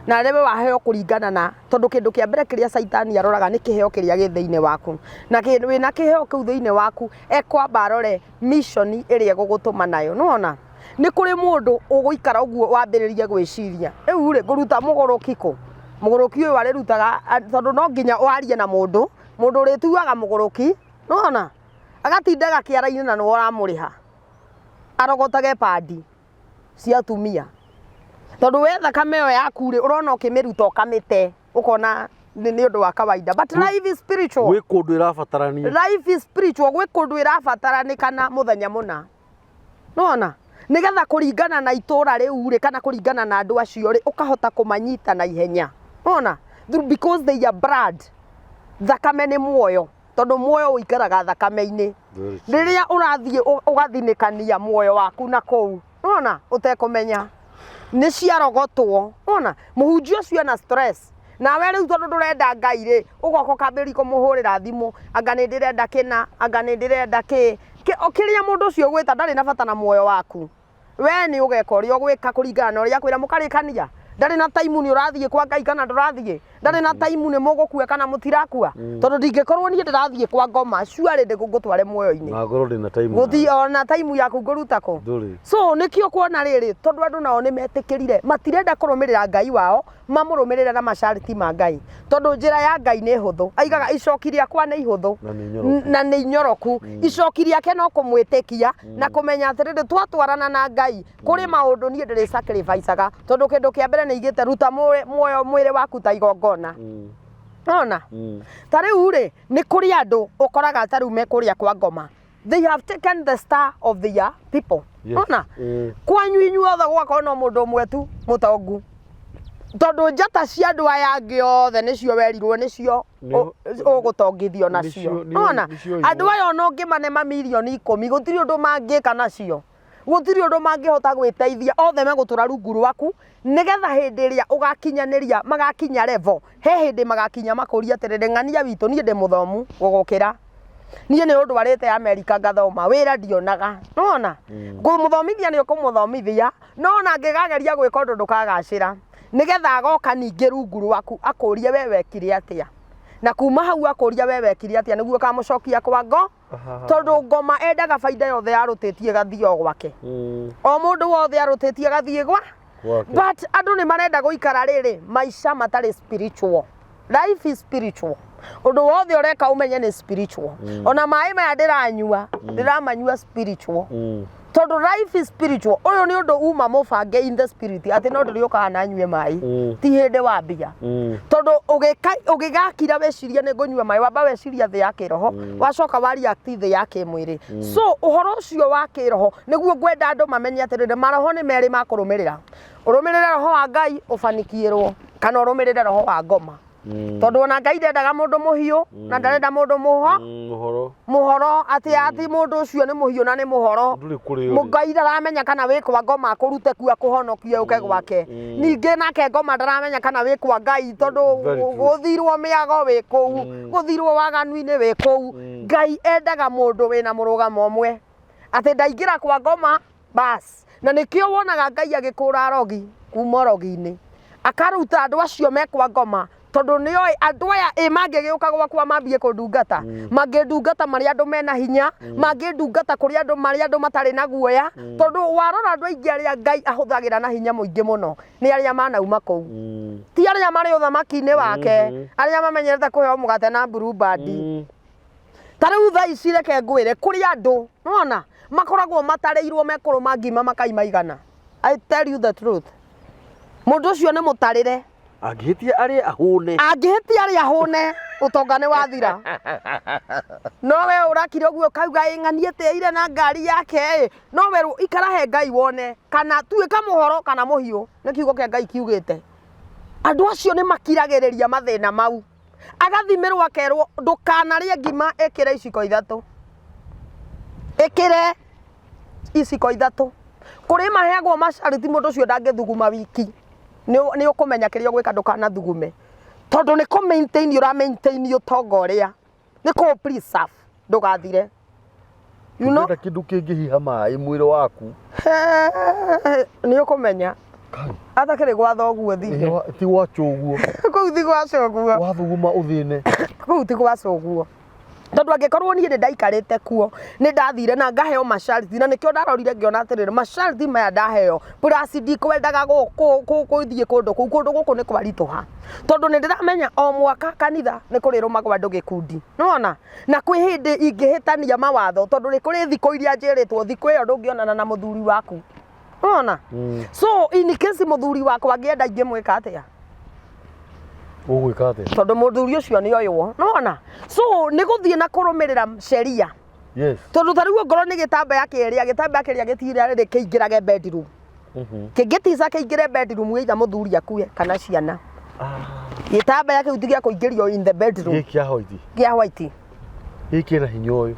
Speaker 2: Na rĩwe waheo kũringana na, tondũ kĩndũ kĩa mbere kĩrĩa caitani aroraga nĩ kĩheo kĩrĩa gĩ thĩinĩ waku. Na wĩna kĩheo kĩu thĩinĩ waku, ekwamba arore mission ĩrĩa egũgũtũma nayo. Nĩwona? Nĩ kũrĩ mũndũ ũgũikara ũguo wambĩrĩrie gwĩciria, rĩu rĩ, ngũruta mũgũrũki kũ? Mũgũrũki ũyũ arĩrutaga, tondũ no nginya warie na mũndũ, mũndũ ũrĩtuaga mũgũrũki, nĩwona? Agatindaga kĩara-inĩ na nĩwe ũramũrĩha, arogotage pandi cia atumia. Tondũ we thakame ĩyo yaku rĩ, ũrona ũkĩmĩruta ũkamĩte, ũkona nĩ ũndũ wa kawaida. But life is spiritual.
Speaker 1: Gwĩ kũndũ ĩrabatarania.
Speaker 2: Life is spiritual, gwĩ kũndũ ĩrabataranĩkana mũthenya mũna. Nĩwona? Nĩgetha kũringana na itũra rĩu rĩ, kana kũringana na andũ acio rĩ, ũkahota kũmanyita na ihenya. Nĩwona? Because they are blood. Thakame nĩ muoyo. Tondũ muoyo ũikaraga thakame-inĩ. Rĩrĩa ũrathiĩ ũgathinĩkania muoyo waku na kũu, nĩwona? Ũtekũmenya. Nĩ ciarogotwo. Nĩwona? Mũhunjia ũcio ena stress. Nawe rĩu tondũ ndũrenda Ngai rĩ, ũgoka ũkambĩrĩria kũmũhũrĩra thimũ, anga nĩ ndĩrenda kĩna, anga nĩ ndĩrenda kĩ. O kĩrĩa mũndũ ũcio ũgwĩta ndarĩ na bata na muoyo waku. We nĩ ũgeka ũrĩa ũgwĩka kũringana na ũrĩa akwĩra mũkarĩkania. Ndarĩ na time nĩ ũrathiĩ kwa Ngai kana ndũrathiĩ. Ndarĩ na time nĩ mũgũkua kana mũtirakua. Tondũ ndingĩkorwo niĩ ndĩrathiĩ kwa ngoma, surely ngũtware muoyo-inĩ.
Speaker 1: Na ngorwo ndĩna time.
Speaker 2: Gũthi ona time yaku ngũruta kũ?
Speaker 1: Ndũrĩ.
Speaker 2: So nĩkĩo kuona rĩrĩ, tondũ andũ nao nĩ metĩkĩrire, matirenda kũrũmĩrĩra Ngai wao, mamũrũmĩrĩre na masharti ma Ngai. Tondũ njĩra ya Ngai nĩ hũthũ. Aigaga icoki rĩakwa nĩ ihũthũ
Speaker 1: Na nĩ inyoroku.
Speaker 2: na nĩ inyoroku. Icoki rĩake no kũmwĩtĩkia na kũmenya atĩrĩrĩ, twatwarana na Ngai kũrĩ maũndũ niĩ ndĩrĩ sacrifice-aga. Tondũ kĩndũ kĩa mbere nĩ aigĩte ruta muoyo mwĩrĩ waku ta igongona. Ona? Ta rĩu rĩ, nĩ kũrĩ andũ ũkoraga ta rĩu me kũrĩa kwa ngoma. They have taken the star of their people.
Speaker 1: Yes.
Speaker 2: Ona? Kwanyu inyuothe gũgakorwo no mũndũ ũmwe tu mũtongu. Tondũ njata cia andũ aya angĩ othe nĩcio werirwo nĩcio ũgũtongithio nacio. Ona? Andũ aya ona ũngĩmane mamirioni ikũmi gũtirĩ ũndũ mangĩka nacio. Gũtirĩ ũndũ mangĩhota gwĩteithia, othe megũtũra rungu rwaku, nĩgetha hĩndĩ ĩrĩa ũgakinyanĩria, magakinya level, he hĩndĩ magakinya makũrie atĩrĩrĩ, ng'ania witũ, niĩ ndĩ mũthomu gũgũkĩra. Niĩ nĩ ũndwarĩte Amerika ngathoma, wĩra ndionaga. Nĩwona? Kũmũthomithia nĩ ũkũmũthomithia, no ona angĩkageria gwĩka ũndũ ndũkagacĩra. Nĩgetha agoka ningĩ rungu rwaku akũrie we wekire atĩa. Na kuma hau akũria we wekire atĩa nĩguo ũkamũcokia kwa ngo. Tondũ ngoma endaga baida yothe arutĩtie ĩgathiĩ o gwake. O mũndũ wothe arutĩtie ĩgathiĩ gwa.
Speaker 1: Gwake.
Speaker 2: But andũ nĩ marenda gũikara rĩrĩ maica matarĩ spiritual. Life is spiritual. Ũndũ wothe ũreka ũmenye nĩ spiritual. Ona maĩ maya ndĩranyua, ndĩramanyua spiritual. Tondũ life is spiritual. Ũyũ nĩ ũndũ uma mũbange in the spirit atĩ no ndĩrĩũkaga na nyue maĩ. Ti hĩndĩ wambia. Tondũ ũgĩgakira weciria nĩ ngũnyua maĩ, wamba weciria thĩ ya kĩroho, wacoka wa react thĩ ya kĩmwĩrĩ. So ũhoro ũcio wa kĩroho nĩguo ngwenda andũ mamenye atĩrĩrĩ, maroho nĩ merĩ ma kũrũmĩrĩra. Ũrũmĩrĩre roho wa Ngai ũbanikiĩrwo, kana ũrũmĩrĩre roho wa ngoma. Tondũ ona Ngai ndendaga mũndũ mũhiũ na ndarenda mũndũ mũho
Speaker 1: Mũhoro.
Speaker 2: Mũhoro atĩ atĩ mũndũ ũcio nĩ mũhiũ na nĩ mũhoro.
Speaker 1: Ndũrĩ kũrĩ ũrĩ.
Speaker 2: Ngai ndaramenya kana wĩ kwa ngoma akũrute kuo akũhonokie ũke gwake. Ningĩ nake ngoma ndaramenya kana wĩ kwa Ngai tondũ
Speaker 1: Very true.
Speaker 2: gũthirwo mĩago wĩ kũu, gũthirwo waganu-inĩ wĩ kũu. Ngai endaga mũndũ wĩna mũrũgamo ũmwe. Atĩ ndaingĩra kwa ngoma bas. Na nĩkĩo wonaga Ngai agĩkũra arogi kuma ũrogi-inĩ. Akaruta andũ acio me kwa ngoma tondũ nĩoĩ andũ aya ĩ mangĩgĩũka gwakwa mambie kũndungata. Mangĩndungata marĩ andũ mena hinya, mangĩndungata kũrĩ andũ marĩ andũ matarĩ na guoya. Tondũ warora andũ aingĩ arĩa Ngai ahũthagĩra na hinya mũingĩ mũno nĩ arĩa manauma kũu. Ti arĩa marĩ ũthamaki-inĩ wake, arĩa mamenyerete kũheo mũgate na blue band. Ta rĩu thaa ici reke ngwĩre kũrĩ andũ nĩwona makoragwo matarĩirwo mekũrũma ngima makaima igana. I tell you the truth. Mũndũ ũcio nĩ mũtarĩre.
Speaker 1: Angĩhĩtia arĩe ahũne.
Speaker 2: Angĩhĩtia arĩe ahũne, ũtonga nĩ wathira. No we ũrakira ũguo ũkauga ĩ ng'ania etĩire na ngari yake ĩ. No werwo ikara he Ngai wone kana tuĩka mũhoro kana mũhiũ, nĩ kiugo kĩa Ngai kiugĩte. Andũ acio nĩ makiragĩrĩria mathĩna mau. Agathimĩrwo akerwo ndũkanarĩe ngima ĩkĩre iciko ithatũ. Ĩkĩre iciko ithatũ. Kũrĩ maheagwo macariti mũndũ ũcio ndangĩthuguma wiki. Nĩ ũkũmenya kĩrĩa ũgwĩka ndũkanathugume. Tondũ nĩ kũ maintain ũra maintain ũtonga ũrĩa. Nĩ kũ preserve ndũgathire. You know?
Speaker 1: Ndũngĩenda kĩndũ kĩngĩhiha maĩ mwĩrĩ waku.
Speaker 2: Nĩ ũkũmenya.
Speaker 1: Kai.
Speaker 2: Atakĩrĩ gwa thoguo thire.
Speaker 1: Ti gwa cũguo.
Speaker 2: Kũu ti gwa cũguo.
Speaker 1: Wathuguma ũthĩne.
Speaker 2: Kũu ti gwa cũguo. Tondũ angĩkorwo niĩ nĩ ndaikarĩte kuo, nĩ ndathire na ngaheo masharti, na nĩkĩo ndarorire ngĩona atĩrĩrĩ, masharti maya ndaheo, plus ndikwendaga gũthiĩ kũndũ kũu, kũndũ gũkũ nĩ kwaritũha. Tondũ nĩ ndĩramenya o mwaka kanitha nĩ kũrĩrũmagwo andũ gĩkundi. Nĩwona? Na kwĩ hĩndĩ ingĩhĩtania mawatho, tondũ nĩ kũrĩ thikũ iria njĩrĩtwo, thikũ ĩyo ndũngĩonana na mũthuri waku. Nĩwona? So in case mũthuri wakwa angĩenda ingĩmwĩka atĩa?
Speaker 1: Ũgwĩka atĩa?
Speaker 2: Tondũ mũthuri ũcio nĩ oywo. Nĩwona? So nĩ gũthiĩ na kũrũmĩrĩra sheria. Tondũ ta rĩu ongorwo nĩ gĩtambaya kĩrĩa, gĩtambaya kĩrĩa gĩtirarĩ kĩingĩrage bedroom. Kĩngĩtica kĩingĩre bedroom either mũthuri akue kana ciana. Gĩtambaya kĩu ti gĩa kũingĩrio in the bedroom.
Speaker 1: Gĩkĩ kĩa white.
Speaker 2: Kĩa white.
Speaker 1: Gĩkĩ kĩna hinya ũyũ.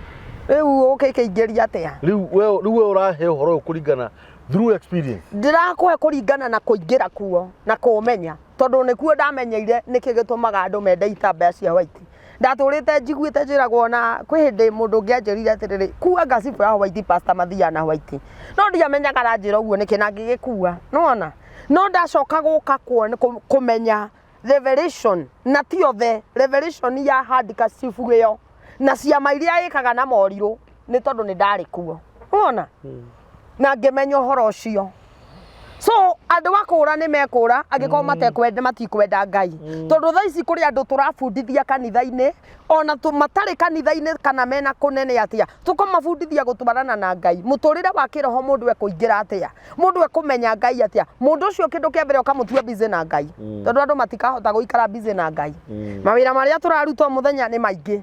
Speaker 2: Rĩu ũgĩkĩingĩria atĩa?
Speaker 1: Rĩu we ũrahe ũhoro ũyũ kũringana through experience.
Speaker 2: Ndĩrakũhe kũringana na kũingĩra kuo na kũũmenya, tondũ nĩkuo ndamenyeire nĩkĩ gĩtũmaga andũ mende itambaya cia white. Ndatũrĩte njiguĩte njĩragwo na kwĩ hĩndĩ mũndũ ũngĩ anjĩrire atĩrĩrĩ, kua ngacibũ ya white, pastor mathiaga na white. No ndiamenyaga aranjĩra ũguo nĩkĩ na ngĩgĩkua, nĩwona? No ndacoka gũka kũmenya revelation, na ti othe, revelation ya handkerchief ĩyo na ciama iria ĩkaga na morirũ, nĩ tondũ nĩ ndarĩ kuo, nĩwona? Na ngĩmenya ũhoro ũcio. So andũ a kũra nĩ mekũra angĩkorwo matekwenda, matikwenda Ngai. Tondũ thaa ici kũrĩ andũ tũrabundithia kanitha-inĩ, ona matarĩ kanitha-inĩ kana mena kũnene atĩa, tũkamabundithia gũtwarana na Ngai. Mũtũrĩre wa kĩroho mũndũ ekũingĩra atĩa, mũndũ ekũmenya Ngai atĩa. Mũndũ ũcio kĩndũ kĩa mbere ũkamũtua busy na Ngai, tondũ andũ matikahota gũikara busy na Ngai. Mawĩra marĩa tũraruta o mũthenya nĩ maingĩ.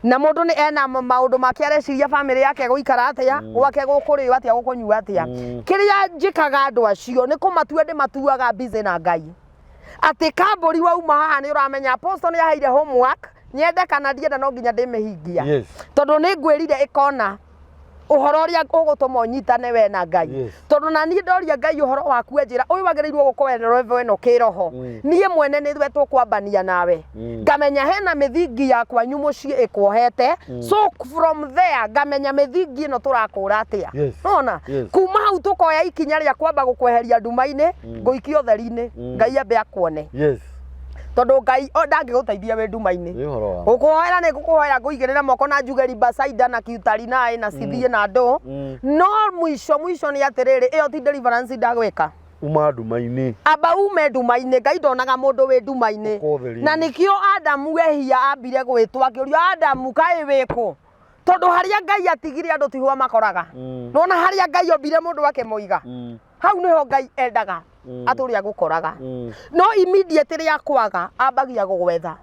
Speaker 2: Na mũndũ nĩ ena maũndũ make areciria bamĩrĩ yake gũikara atĩa, gwake gũkũrĩo atĩa, gũkũnyua atĩa. Kĩrĩa njĩkaga andũ acio nĩ kũmatua ndĩmatuaga busy na Ngai. Atĩ kambũri wauma haha nĩ ũramenya apostle nĩ aheire homework, nyende kana ndienda no nginya ndĩmĩhingia. Tondũ nĩ ngwĩrire ĩkona ũhoro ũrĩa ũgũtũma ũnyitane we na Ngai. Tondũ na niĩ ndoria Ngai ũhoro waku anjĩra ũyũ wagĩrĩirwo gũkorwo ena level ĩno kĩroho. Niĩ mwene nĩwe tũkwambania nawe. Ngamenya hena mĩthingi ya kwanyu mũciĩ ĩkuohete. So from there ngamenya mĩthingi ĩno tũrakũra atĩa. Nĩwona? Kuma hau tũkoya ikinya rĩa kwamba gũkweheria nduma-inĩ, ngũikie ũtheri-inĩ, Ngai ambe akuone. Tondũ Ngai ndangĩgũteithia wĩ nduma-inĩ.
Speaker 1: Nĩ ũhoro wa.
Speaker 2: Gũkũhoera nĩ ngũkũhoera ngũigĩrĩre moko na njuge ribasaida na kiutarinaĩ na cithiĩ na ndũ. No mũico mũico nĩ atĩrĩrĩ, ĩyo ti deliverance ndagwĩka.
Speaker 1: Uma nduma-inĩ.
Speaker 2: Amba ume nduma-inĩ, Ngai ndonaga mũndũ wĩ nduma-inĩ.
Speaker 1: Ũka ũtheri-inĩ.
Speaker 2: Na nĩkĩo Adamu ehia ambire gwĩtwo akĩũrio Adamu kaĩ wĩkũ? Tondũ harĩa Ngai atigire andũ tiho amakoraga. Nĩwona harĩa Ngai ombire mũndũ akĩmũiga. Hau nĩho Ngai endaga atũrĩa agũkoraga. No immediate rĩa kwaga ambagia gũgwetha.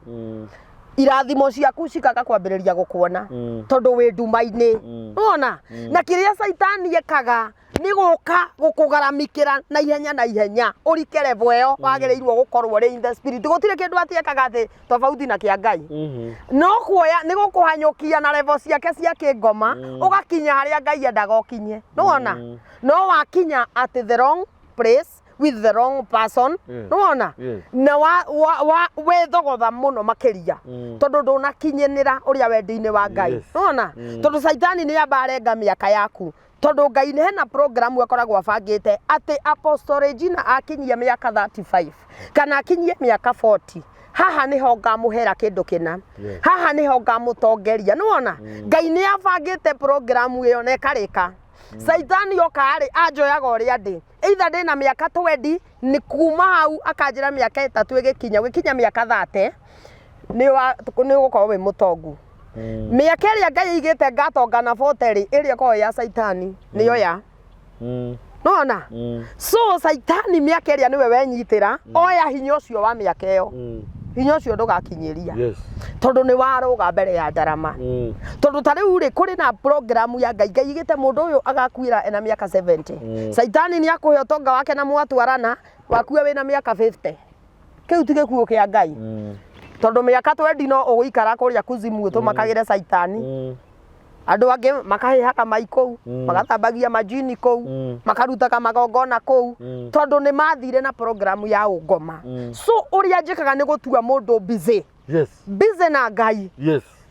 Speaker 2: Irathimo ciaku cikaga kwambĩrĩria gũkuona. Tondũ wĩ nduma-inĩ. Nĩwona? Na kĩrĩa caitani ekaga nĩ gũka gũkũgaramikĩra na ihenya na ihenya ũrike level ĩyo wagĩrĩirwo gũkorwo ũrĩ in the spirit. Gũtirĩ kĩndũ atĩ ekaga atĩ tofauti na kĩa Ngai. No kuoya nĩ gũkũhanyũkia na level ciake cia kĩngoma, ũgakinya harĩa Ngai endaga ũkinye. Nĩwona? No wakinya at the wrong place with the wrong person. Nĩwona? Na wĩthogotha mũno makĩria. Tondũ ndũnakinyanĩra ũrĩa wendi-inĩ wa Ngai. Nĩwona? Tondũ caitani nĩ amba arenga mĩaka yaku. Tondũ Ngai nĩ hena program akoragwo abangĩte atĩ Apostle Regina akinyie mĩaka 35 kana akinyie mĩaka 40, haha nĩho ngamũhera kĩndũ kĩna. Haha nĩho ngamũtongeria. Nĩwona? Ngai nĩ abangĩte program ĩyo na ĩkarĩka. Caitani oka rĩ, anjoyaga ũrĩa ndĩ. Either ndĩna mĩaka 20, nĩ kuma hau akanjĩra mĩaka ĩtatũ ĩgĩkinya, gũgĩkinya mĩaka 30, nĩ ũgũkorwo wĩ mũtongu. Mĩaka ĩrĩa Ngai aigĩte ngatonga na 40 rĩ, ĩrĩa ĩkoragwo ya caitani, nĩyo ya. Nĩwona? So caitani mĩaka ĩrĩa nĩwe wenyitĩra, oya hinya ũcio wa mĩaka ĩyo. Hinya ũcio ndũgakinyĩria. Tondũ nĩ warũga mbere ya ndarama. Tondũ ta rĩu rĩ, kũrĩ na program ya Ngai. Ngai aigĩte mũndũ ũyũ agakuĩra ena mĩaka 70. Caitani nĩ akũhe ũtonga wake na mwatwarana, wakua wĩna mĩaka 50. Kĩu ti gĩkuũ kĩa Ngai. Tondũ mĩaka 20 no ũgũikara kũrĩa kuzimu ũtũmakagĩre caitani. Andũ angĩ makahĩhaga mai kũu, magathambagia majini kũu, makarutaga magongona kũu, tondũ nĩ mathire na program ya ũngoma. So ũrĩa njĩkaga nĩ gũtua mũndũ busy. Busy na Ngai.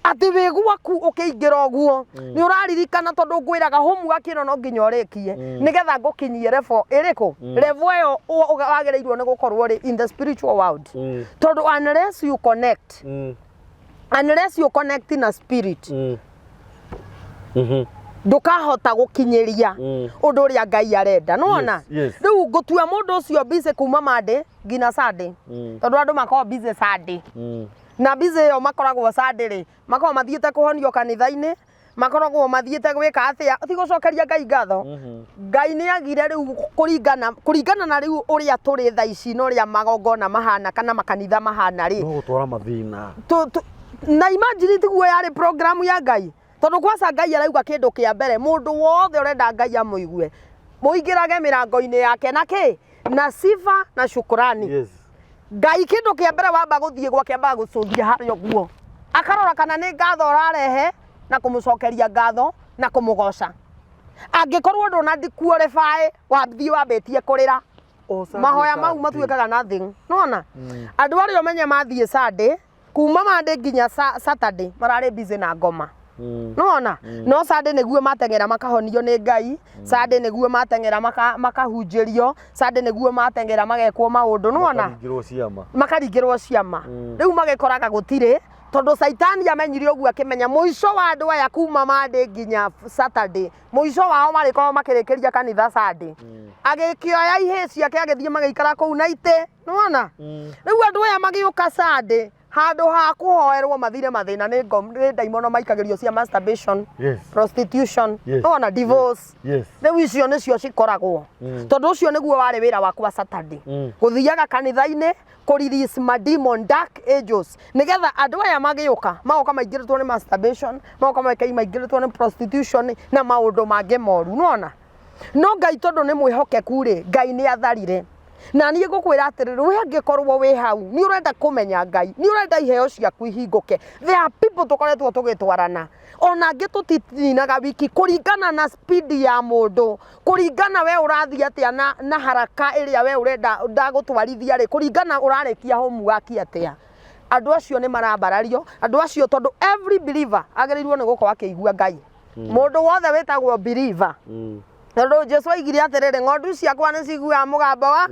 Speaker 2: Atĩ wĩ gwaku ũkĩingĩra ũguo nĩ ũraririkana, tondũ ngwĩraga homework ĩno no nginya ũrĩkie nĩgetha ngũkinyie level ĩrĩkũ, level ĩyo wagĩrĩirwo nĩ gũkorwo rĩ in the spiritual world, tondũ unless you connect, unless you connect na spirit, ndũkahota gũkinyĩria ũndũ ũrĩa Ngai arenda, nĩwona?
Speaker 1: Yes.
Speaker 2: Rĩu ngũtua mũndũ ũcio busy kuma Monday nginya Sunday, tondũ andũ makoragwo busy Sunday, na busy ĩyo makoragwo Sunday rĩ, makoragwo mathiĩte kũhonio kanitha-inĩ, makoragwo mathiĩte gwĩka atĩa? Ti gũcokeria Ngai ngatho. Ngai nĩ agire rĩu kũringana na rĩu ũrĩa tũrĩ thaa ici na ũrĩa magongona mahana kana makanitha mahana rĩ,
Speaker 1: No gũtwara mathĩna.
Speaker 2: Na imagine tiguo yarĩ program ya Ngai, tondũ kwaca Ngai arauga kĩndũ kĩa mbere, mũndũ wothe ũrenda Ngai amũigue, mũingĩrage mĩrango-inĩ yake na kĩ? Na sifa na shukrani. Ngai kĩndũ kĩa mbere wamba gũthiĩ gwake ambaga gũcũthia harĩa ũguo, akarora kana nĩ ngatho ũrarehe na kũmũcokeria ngatho na kũmũgoca. Angĩkorwo ndũna qualify, wathiĩ wambĩtie kũrĩra,
Speaker 1: O Sunday,
Speaker 2: mahoya mau
Speaker 1: Sunday.
Speaker 2: matuĩkaga nothing. Nona andũ arĩa ũmenye mathiĩ Sunday, kuma Monday nginya Saturday mararĩ busy na ngoma. Nona no Sunday nĩguo mateng'era makahonio nĩ Ngai, Sunday nĩguo mateng'era makahunjĩrio, Sunday nĩguo mateng'era magekwo maũndũ, nĩwona?
Speaker 1: Makaringĩrwo ciama.
Speaker 2: Makaringĩrwo ciama. Rĩu magĩkoraga gũtirĩ, tondũ Caitani amenyire ũguo, akĩmenya mũico wa andũ aya kuma Monday nginya Saturday, mũico wao marĩkorwo makĩrĩkĩria kanitha Sunday. Agĩkĩoya ihĩĩ ciake, agĩthiĩ magĩikara kũu na itĩ, nĩwona? Rĩu andũ aya magĩũka Sunday, handũ ha kũhoerwo mathire mathĩna nĩ nĩ ndaimono maikagĩrio cia masturbation, prostitution, nĩwona, divorce. Rĩu icio nĩcio cikoragwo, tondũ ũcio nĩguo warĩ wĩra wakwa Saturday, gũthiaga kanitha-inĩ kũ release ma demon, dark angels, nĩgetha andũ aya magĩũka magoka maingĩrĩtwo nĩ masturbation, magoka maingĩrĩtwo nĩ prostitution na maũndũ mangĩ moru, nĩwona? No Ngai tondũ nĩ mwĩhokeku rĩ, Ngai nĩ atharire. Na niĩ ngũkwĩra atĩrĩrĩ, we angĩkorwo wĩ hau nĩ ũrenda kũmenya Ngai, nĩ ũrenda iheo ciaku ihingũke, there are people tũkoretwo tũgĩtwarana, ona angĩ tũtininaga wiki, kũringana na speed ya mũndũ, kũringana we ũrathiĩ atĩa na haraka ĩrĩa we ũrenda ndagũtwarithia rĩ, kũringana ũrarĩkia homework atĩa. Andũ acio nĩ marambarario, andũ acio, tondũ every believer agĩrĩirwo nĩ gũkorwo akĩigua Ngai. Mũndũ wothe wĩtagwo believer, tondũ Jesu aigire atĩrĩrĩ, "Ng'ondu ciakwa nĩ ciguaga mũgambo wa."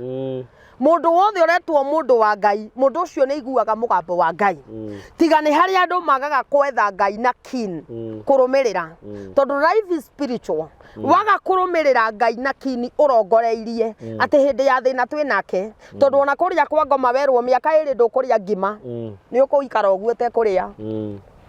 Speaker 2: Mũndũ wothe ũretwo mũndũ wa Ngai, mũndũ ũcio nĩ aiguaga mũgambo wa Ngai. Tiga nĩ harĩa andũ magaga kwetha Ngai na keen kũrũmĩrĩra, tondũ life is spiritual. Waga kũrũmĩrĩra Ngai na keen, ũrongoreirie atĩ hĩndĩ ya thĩna twĩ nake, tondũ ona kũrĩa kwa ngoma werwo mĩaka 2 ndũkũrĩa ngima, nĩ ũkũikara ũguo ũtekũrĩa,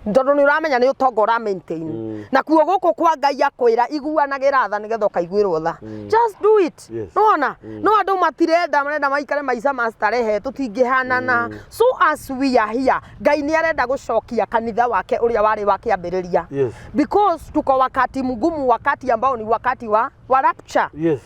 Speaker 2: tondũ nĩ ũramenya nĩ ũtonga ũra maintain. Nakuo gũkũ kwa Ngai akwĩra iguanagĩra tha nĩgetha ũkaiguĩrwo tha. Just do it. Nĩwona? No andũ matirenda, marenda maikare maica ma starehe, tũtingĩhanana. So as we are here, Ngai nĩ arenda gũcokia kanitha wake ũrĩa warĩ wa kĩambĩrĩria, because tuko wakati mgumu, wakati ambao ni wakati wa rapture,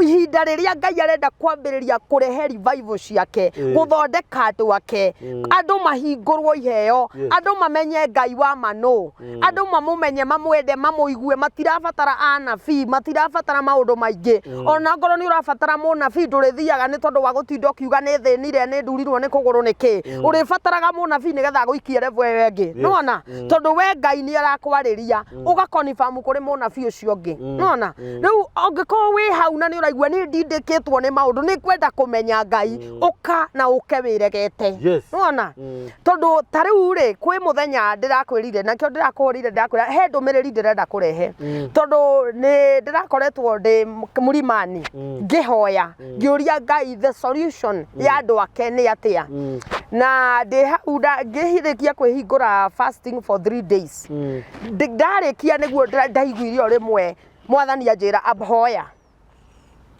Speaker 2: ihinda rĩrĩa Ngai arenda kwambĩrĩria kũrehe revival ciake, gũthondeka andũ ake, andũ mahingũrwo iheo, andũ mamenye Ngai wa manũ, andũ mamũmenye, mamwende, mamũigue. Matirabatara anabii, matirabatara maũndũ maingĩ. Ona ngorwo nĩ ũrabatara mũnabii, ndũrĩthiaga nĩ tondũ wa gũtinda ũkiuga nĩ thĩnire, nĩ ndurirwo nĩ kũgũrũ, nĩ kĩ. Ũrĩbataraga mũnabii nĩgetha agũikie level ĩyo ĩngĩ, nĩwona? Tondũ we Ngai nĩ arakwarĩria, ũgakonifam kũrĩ mũnabii ũcio ũngĩ, nĩwona? Rĩu ũngĩkorwo wĩ hau na nĩ ũraigua nĩ ndindĩkĩtwo nĩ maũndũ, nĩ ngwenda kũmenya Ngai, ũka na ũke wĩregete. Nĩwona? Tondũ ta rĩu rĩ, kwĩ mũthenya ndĩrakwĩrire, nakĩo ndĩrakũhũrĩire, ndĩrakwĩra he ndũmĩrĩri ndĩrenda kũrehe, tondũ nĩ ndĩrakoretwo ndĩ mũrimani ngĩhoya, ngĩũria Ngai the solution ya andũ ake nĩ atĩa. Na ndĩ hau ngĩrĩkia kwĩhingũra fasting for 3 days, ndarĩkia nĩguo ndaiguire o rĩmwe Mwathani anjĩra hoya,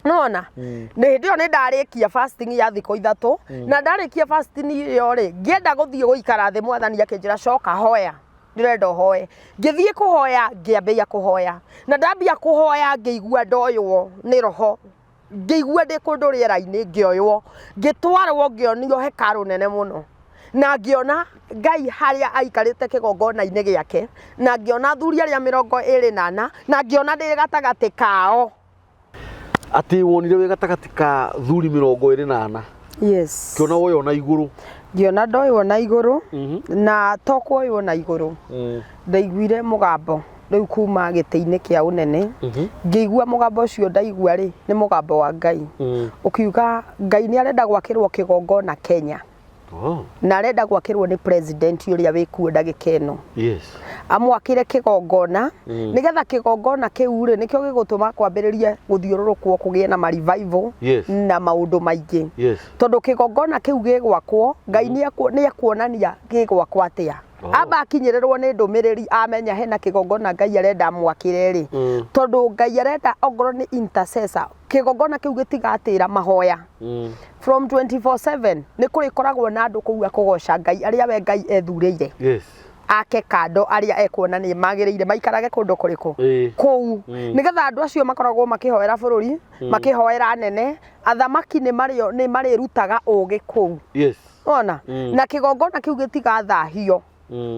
Speaker 2: nona nĩ hĩndĩ ĩyo nĩ ndarĩkia fasting ya thikũ 3. Na ndarĩkia fasting ĩyo rĩ, ngĩenda gũthiĩ gũikara thĩ, Mwathani akĩnjĩra, "Coka hoya, ndĩrenda ũhoe." Ngĩthiĩ kũhoya, ngĩambĩrĩria kũhoya, na ndambia kũhoya ngĩigua ndoywo nĩ roho, ngĩigua ndĩ kũndũ rĩera-inĩ, ngĩoywo, ngĩtwarwo, ngĩonio hekarũ nene mũno, na ngĩona Ngai harĩa aikarĩte kĩgongona-inĩ gĩake, na ngĩona athuri arĩa 24, na ngĩona ndĩ gatagatĩ kao.
Speaker 1: Atĩ wonire wĩ gatagatĩ ka thuri 24?
Speaker 2: Yes.
Speaker 1: Kĩona woywo na igũrũ?
Speaker 2: Ngĩona ndoywo na igũrũ, na to kuoywo na igũrũ, ndaiguire mũgambo rĩu kuma gĩtĩ-inĩ kĩa ũnene. Ngĩigua mũgambo ũcio ndaigua rĩ, nĩ mũgambo wa Ngai. Ũkiuga Ngai nĩ arenda gwakĩrwo kĩgongona Kenya.
Speaker 1: Oh.
Speaker 2: Na arenda gwakĩrwo nĩ president ũrĩa wĩkuo ndagĩka ĩno. Amwakĩre kĩgongona, nĩgetha kĩgongona kĩu rĩ, nĩkĩo gĩgũtũma kwambĩrĩrie gũthiũrũrũkwo kũgĩe na ma revival na maũndũ maingĩ. Tondũ kĩgongona kĩu gĩgwakwo, Ngai nĩ ekuonania gĩgwakwo atĩa. Amba akinyĩrĩrwo nĩ ndũmĩrĩri amenya hena kĩgongona Ngai arenda amwakĩre rĩ, tondũ Ngai arenda ongorwo nĩ intercessor, kĩgongona kĩu gĩtigatĩra mahoya. From 24/7 nĩ kũrĩkoragwo na andũ kũu a kũgoca Ngai arĩa we Ngai ethurĩire. Ake kando arĩa ekuona nĩ magĩrĩire maikarage kũndũ kũrĩkũ? Kũu. Nĩgetha andũ acio makoragwo makĩhoera bũrũri, makĩhoera anene, athamaki nĩ marĩrutaga ũgĩ kũu. Wona? Na kĩgongona kĩu gĩtigathahio.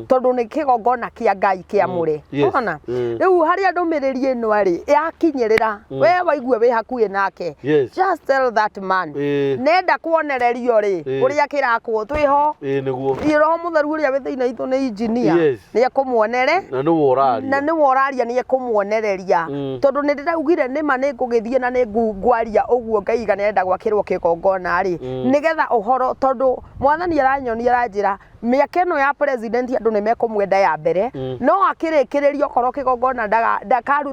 Speaker 2: Tondũ nĩ kĩgongona kĩa Ngai kĩamũre. Wona? Rĩu harĩa ndũmĩrĩri ĩno rĩ, yakinyĩrĩra, we waigua wĩ hakuhĩ nake. Just tell that man. Nenda kuonererio rĩ, ũrĩa kĩrakwo, twĩho.
Speaker 1: Ĩĩ, nĩguo.
Speaker 2: Ĩ, Roho Mũtheru ũrĩa wĩ thĩinĩ witũ nĩ engineer. Nĩ ekũmuonere.
Speaker 1: Na nĩwe ũraria.
Speaker 2: Na nĩwe ũraria, nĩ ekũmuonereria. Tondũ nĩ ndĩraugire nĩma nĩ ngũgĩthiĩ na nĩ ngwaria ũguo Ngai nĩ arenda gwakĩrwo kĩgongona rĩ, nĩgetha ũhoro, tondũ Mwathani aranyonia aranjĩra, mĩaka ĩno ya president andũ nĩ mekũmwenda ya mbere, no akĩrĩkĩrĩria okorwo kĩgongona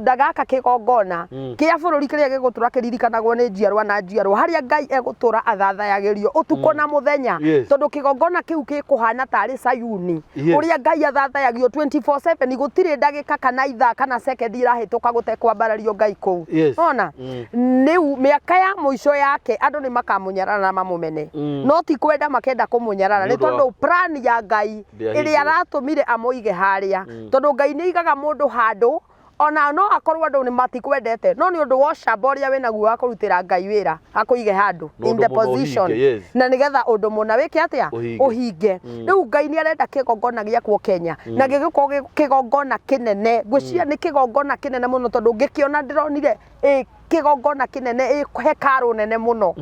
Speaker 2: ndagaka kĩgongona kĩa bũrũri kĩrĩa gĩgũtũra kĩririkanagwo nĩ njiarwa na njiarwa, harĩa Ngai egũtũra athathayagĩrio ũtukũ na mũthenya, tondũ kĩgongona kĩu gĩkũhana tarĩ Sayuni, ũrĩa Ngai athathayagio 24/7, gũtirĩ ndagĩka kana ithaa kana second irahĩtũka gũtekwambarario Ngai kũu. Ona rĩu mĩaka ya mũico yake andũ nĩ makamũnyarara na mamũmene, no ti kwenda makenda kũmũnyarara, nĩ tondũ plan ya Ngai ĩrĩa aratũmire amũige harĩa, tondũ Ngai nĩ aigaga mũndũ handũ ona no akorwo andũ nĩ matikwendete, no nĩ ũndũ wa ũcamba ũrĩa wĩnaguo wa kũrutĩra Ngai wĩra, akũige handũ in the position, na nĩgetha ũndũ mũna wĩke atĩa, ũhinge. Rĩu Ngai nĩ arenda kĩgongona gĩakwo Kenya, na gĩgĩkorwo kĩgongona kĩnene, ngwĩciria nĩ kĩgongona kĩnene mũno, tondũ ngĩkĩona ndĩronire ĩ kĩgongona kĩnene, ĩ hekarũ nene mũno,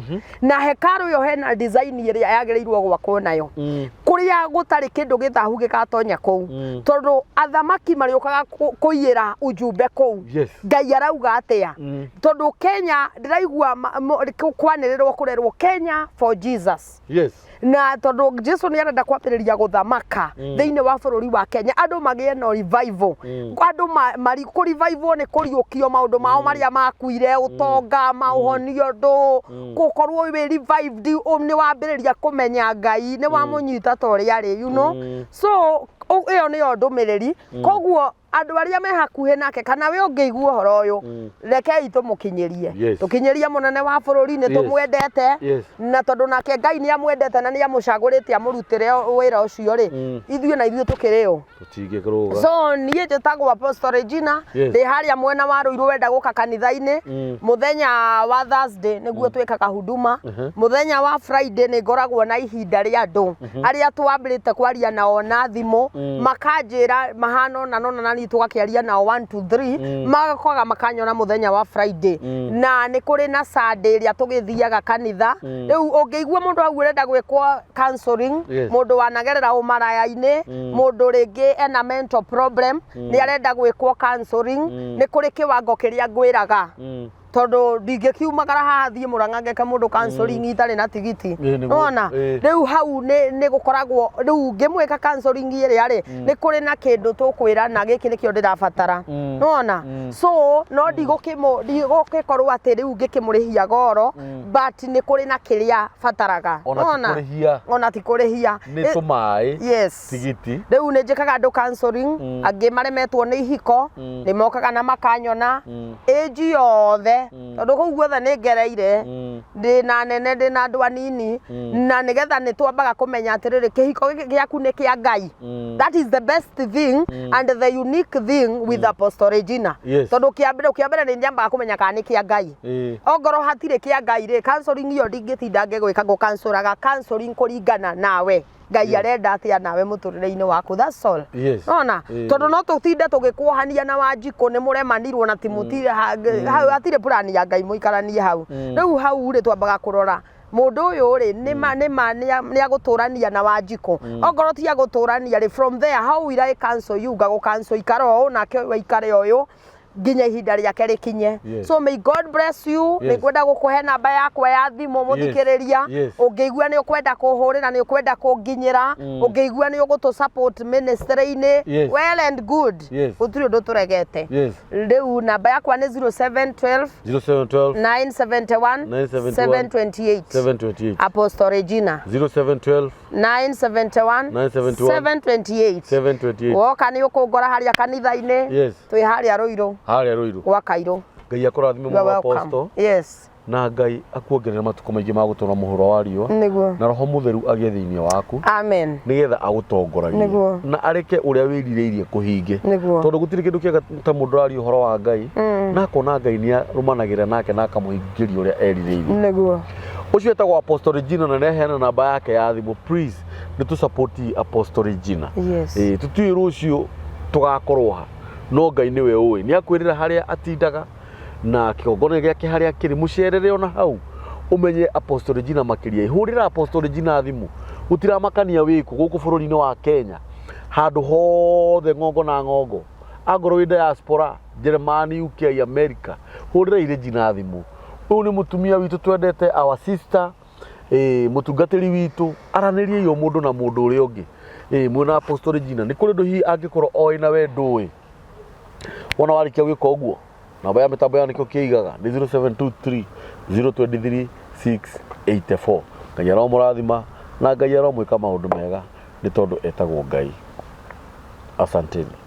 Speaker 2: na hekarũ ĩyo hena design ĩrĩa yagĩrĩirwo gwakwo nayo, kũrĩa gũtarĩ kĩndũ gĩthahu gĩgatonya kũu, tondũ athamaki marĩũkaga kũiyĩra ujumbe kũu. Ngai arauga atĩa? Tondũ Kenya ndĩraigua kwanĩrĩrwo kũrerwo Kenya for Jesus. Na tondũ Jesu nĩ arenda kwambĩrĩria gũthamaka thĩinĩ wa bũrũri wa Kenya, andũ magĩe na revival. Andũ mari kũ revival nĩ kũriũkio maũndũ mao marĩa makuire, ũtonga, maũhonio ndũ, gũkorwo wĩ revived, nĩ wambĩrĩria kũmenya Ngai, nĩ wamũnyita ta ũrĩa arĩ, you know? So, ĩyo nĩyo ndũmĩrĩri. Koguo andũ arĩa me hakuhĩ nake, kana we ũngĩigua ũhoro ũyũ, rekei tũmũkinyĩrie. Tũkinyĩrie mũnene wa bũrũri, nĩ tũmwendete. Na tondũ nake Ngai nĩ amwendete na nĩ amũcagũrĩte amũrutĩre wĩra ũcio rĩ, ithuĩ na ithuĩ tũkĩrĩ ũ?
Speaker 1: Tũtingĩkĩrũga.
Speaker 2: So niĩ njĩtagwo Apostle Regina, ndĩ harĩa mwena wa Ruiru, wenda gũka kanitha-inĩ, mũthenya wa Thursday nĩguo twĩkaga huduma, mũthenya wa Friday nĩ ngoragwo na ihinda rĩa andũ arĩa twambĩrĩte kwaria nao na thimũ, makanjĩra mahana ũna na ũna, na niĩ tũgakĩaria nao 1 2 3, magakoga makanyona mũthenya wa Friday. Na nĩ kũrĩ na Sunday ĩrĩa tũgĩthiaga kanitha. Rĩu ũngĩigua mũndũ hau ũrenda gwĩkwo counseling, mũndũ wanagerera ũmaraya-inĩ, mũndũ rĩngĩ ena mental problem, nĩ arenda gwĩkwo counseling, nĩ kũrĩ kĩwango kĩrĩa ngwĩraga. Tondũ ndingĩkiumagara haha thiĩ Mũrang'a ngeke mũndũ counseling itarĩ na tigiti.
Speaker 1: Ĩĩ, nĩguo.
Speaker 2: Nĩwona? Rĩu hau nĩ gũkoragwo, rĩu ngĩmwĩka counseling ĩrĩa rĩ, nĩ kũrĩ na kĩndũ tũkwĩra na gĩkĩ nĩkĩo ndĩrabatara. Nĩwona? So, no ndigũgĩkorwo atĩ rĩu ngĩkĩmũrĩhia goro, but nĩ kũrĩ na kĩrĩa bataraga.
Speaker 1: Ona ti
Speaker 2: Nĩwona?
Speaker 1: kũrĩhia.
Speaker 2: Ona ti kũrĩhia.
Speaker 1: Nĩ tũmaĩ. Tigiti.
Speaker 2: Rĩu nĩ njĩkaga andũ counseling, angĩ maremetwo nĩ ihiko, nĩ mokaga na makanyona, age yothe, tondũ kũu guothe nĩ ngereire, ndĩ na nene, ndĩ na andũ anini, na nĩgetha nĩ twambaga kũmenya atĩrĩrĩ, kĩhiko gĩkĩ gĩaku nĩ kĩa Ngai. That is the best thing and the unique thing with Apostle Regina. Tondũ kĩa mbere nĩ nyambaga kũmenya kana nĩ kĩa Ngai. Ongorwo hatirĩ kĩa Ngai rĩ, counseling ĩyo ndingĩtinda ngĩgwĩka, ngũkansũraga counseling kũringana nawe. Ngai arenda atĩa nawe mũtũrĩre-inĩ waku, that's all. Nona? Tondũ no tũtinde tũgĩkuohania na Wanjikũ nĩ mũremanirwo na ti mũtire hau, hatirĩ plan ya Ngai mũikaranie hau. Rĩu hau rĩ, twambaga kũrora Mũndũ ũyũ rĩ, nĩma nĩma nĩ agũtũrania na Wanjikũ. Ongorwo ti agũtũrania rĩ, from there how will I cancel you? Ngagũ cancel ikara ũũ nake ũyũ aikare ũyũ nginya ihinda rĩake rĩkinye. So may God bless you. Nĩngwenda gũkũhe namba yakwa ya thimũ mũthikĩrĩria. Ũngĩigua nĩ ũkwenda kũhũrĩra, nĩ ũkwenda kũnginyĩra, ũngĩigua nĩ ũgũtũ support ministry-inĩ, well and good. Gũtirĩ ũndũ tũregete. Rĩu namba yakwa nĩ 0712
Speaker 1: 0712
Speaker 2: 971
Speaker 1: 971
Speaker 2: 728.
Speaker 1: 728.
Speaker 2: Apostle Regina.
Speaker 1: 0712
Speaker 2: 971
Speaker 1: 971
Speaker 2: 728.
Speaker 1: 728.
Speaker 2: Woka nĩ ũkũngora harĩa kanitha-inĩ. Twĩ harĩa Rũirũ.
Speaker 1: Harĩa Rũirũ.
Speaker 2: Gwa Kairũ.
Speaker 1: Ngai akũrathime
Speaker 2: You are
Speaker 1: mũno
Speaker 2: welcome.
Speaker 1: Apostle. Na Ngai akuongerere matukũ maingĩ ma gũtũra mũhuro wa riũa.
Speaker 2: Nĩguo.
Speaker 1: Na Roho Mũtheru agĩe thĩinĩ waku.
Speaker 2: Amen.
Speaker 1: Nĩgetha agũtongoragie.
Speaker 2: Nĩguo.
Speaker 1: Na areke ũrĩa wĩrirĩirie kũhinge.
Speaker 2: Nĩguo.
Speaker 1: Tondũ gũtirĩ kĩndũ kĩega ta mũndũ ũraria ũhoro wa Ngai na akona Ngai nĩ arũmanagĩrĩra nake na akamũhingĩria ũrĩa erirĩirie.
Speaker 2: Nĩguo.
Speaker 1: Ũcio etagwo Apostle Regina na nĩaheana namba yake ya thimũ. Please nĩ tũ support Apostle Regina. Tũtiũĩ rũciũ tũgakorwo ha, no Ngai nĩwe ũĩ. Nĩ akwĩrĩra harĩa atindaga na kĩgongona gĩake harĩa kĩrĩ, mũcerere ona hau ũmenye Apostle Regina makĩria. Hũrĩra Apostle Regina thimũ, gũtiramakania wĩkũ gũkũ bũrũri-inĩ wa Kenya, handũ hothe ng'ongo na ng'ongo, angorwo wĩ diaspora, Jeremani, UK, America, hũrĩra Regina thimũ. Ũyũ nĩ mũtumia witũ twendete, our sister, mũtungatĩri witũ, aranĩriei o mũndũ na mũndũ ũrĩa ũngĩ. Mwĩna Apostle Regina, nĩ kũrĩ ũndũ hihi angĩkorwo oĩ na we ndũĩ. Wona warĩkia gwĩka ũguo, namba ya mĩtambo ya nĩkĩo kĩigaga nĩ 0723 023 684. Ngai aromũrathima na Ngai aromwĩka maũndũ mega nĩ tondũ etagwo Ngai. Asanteni.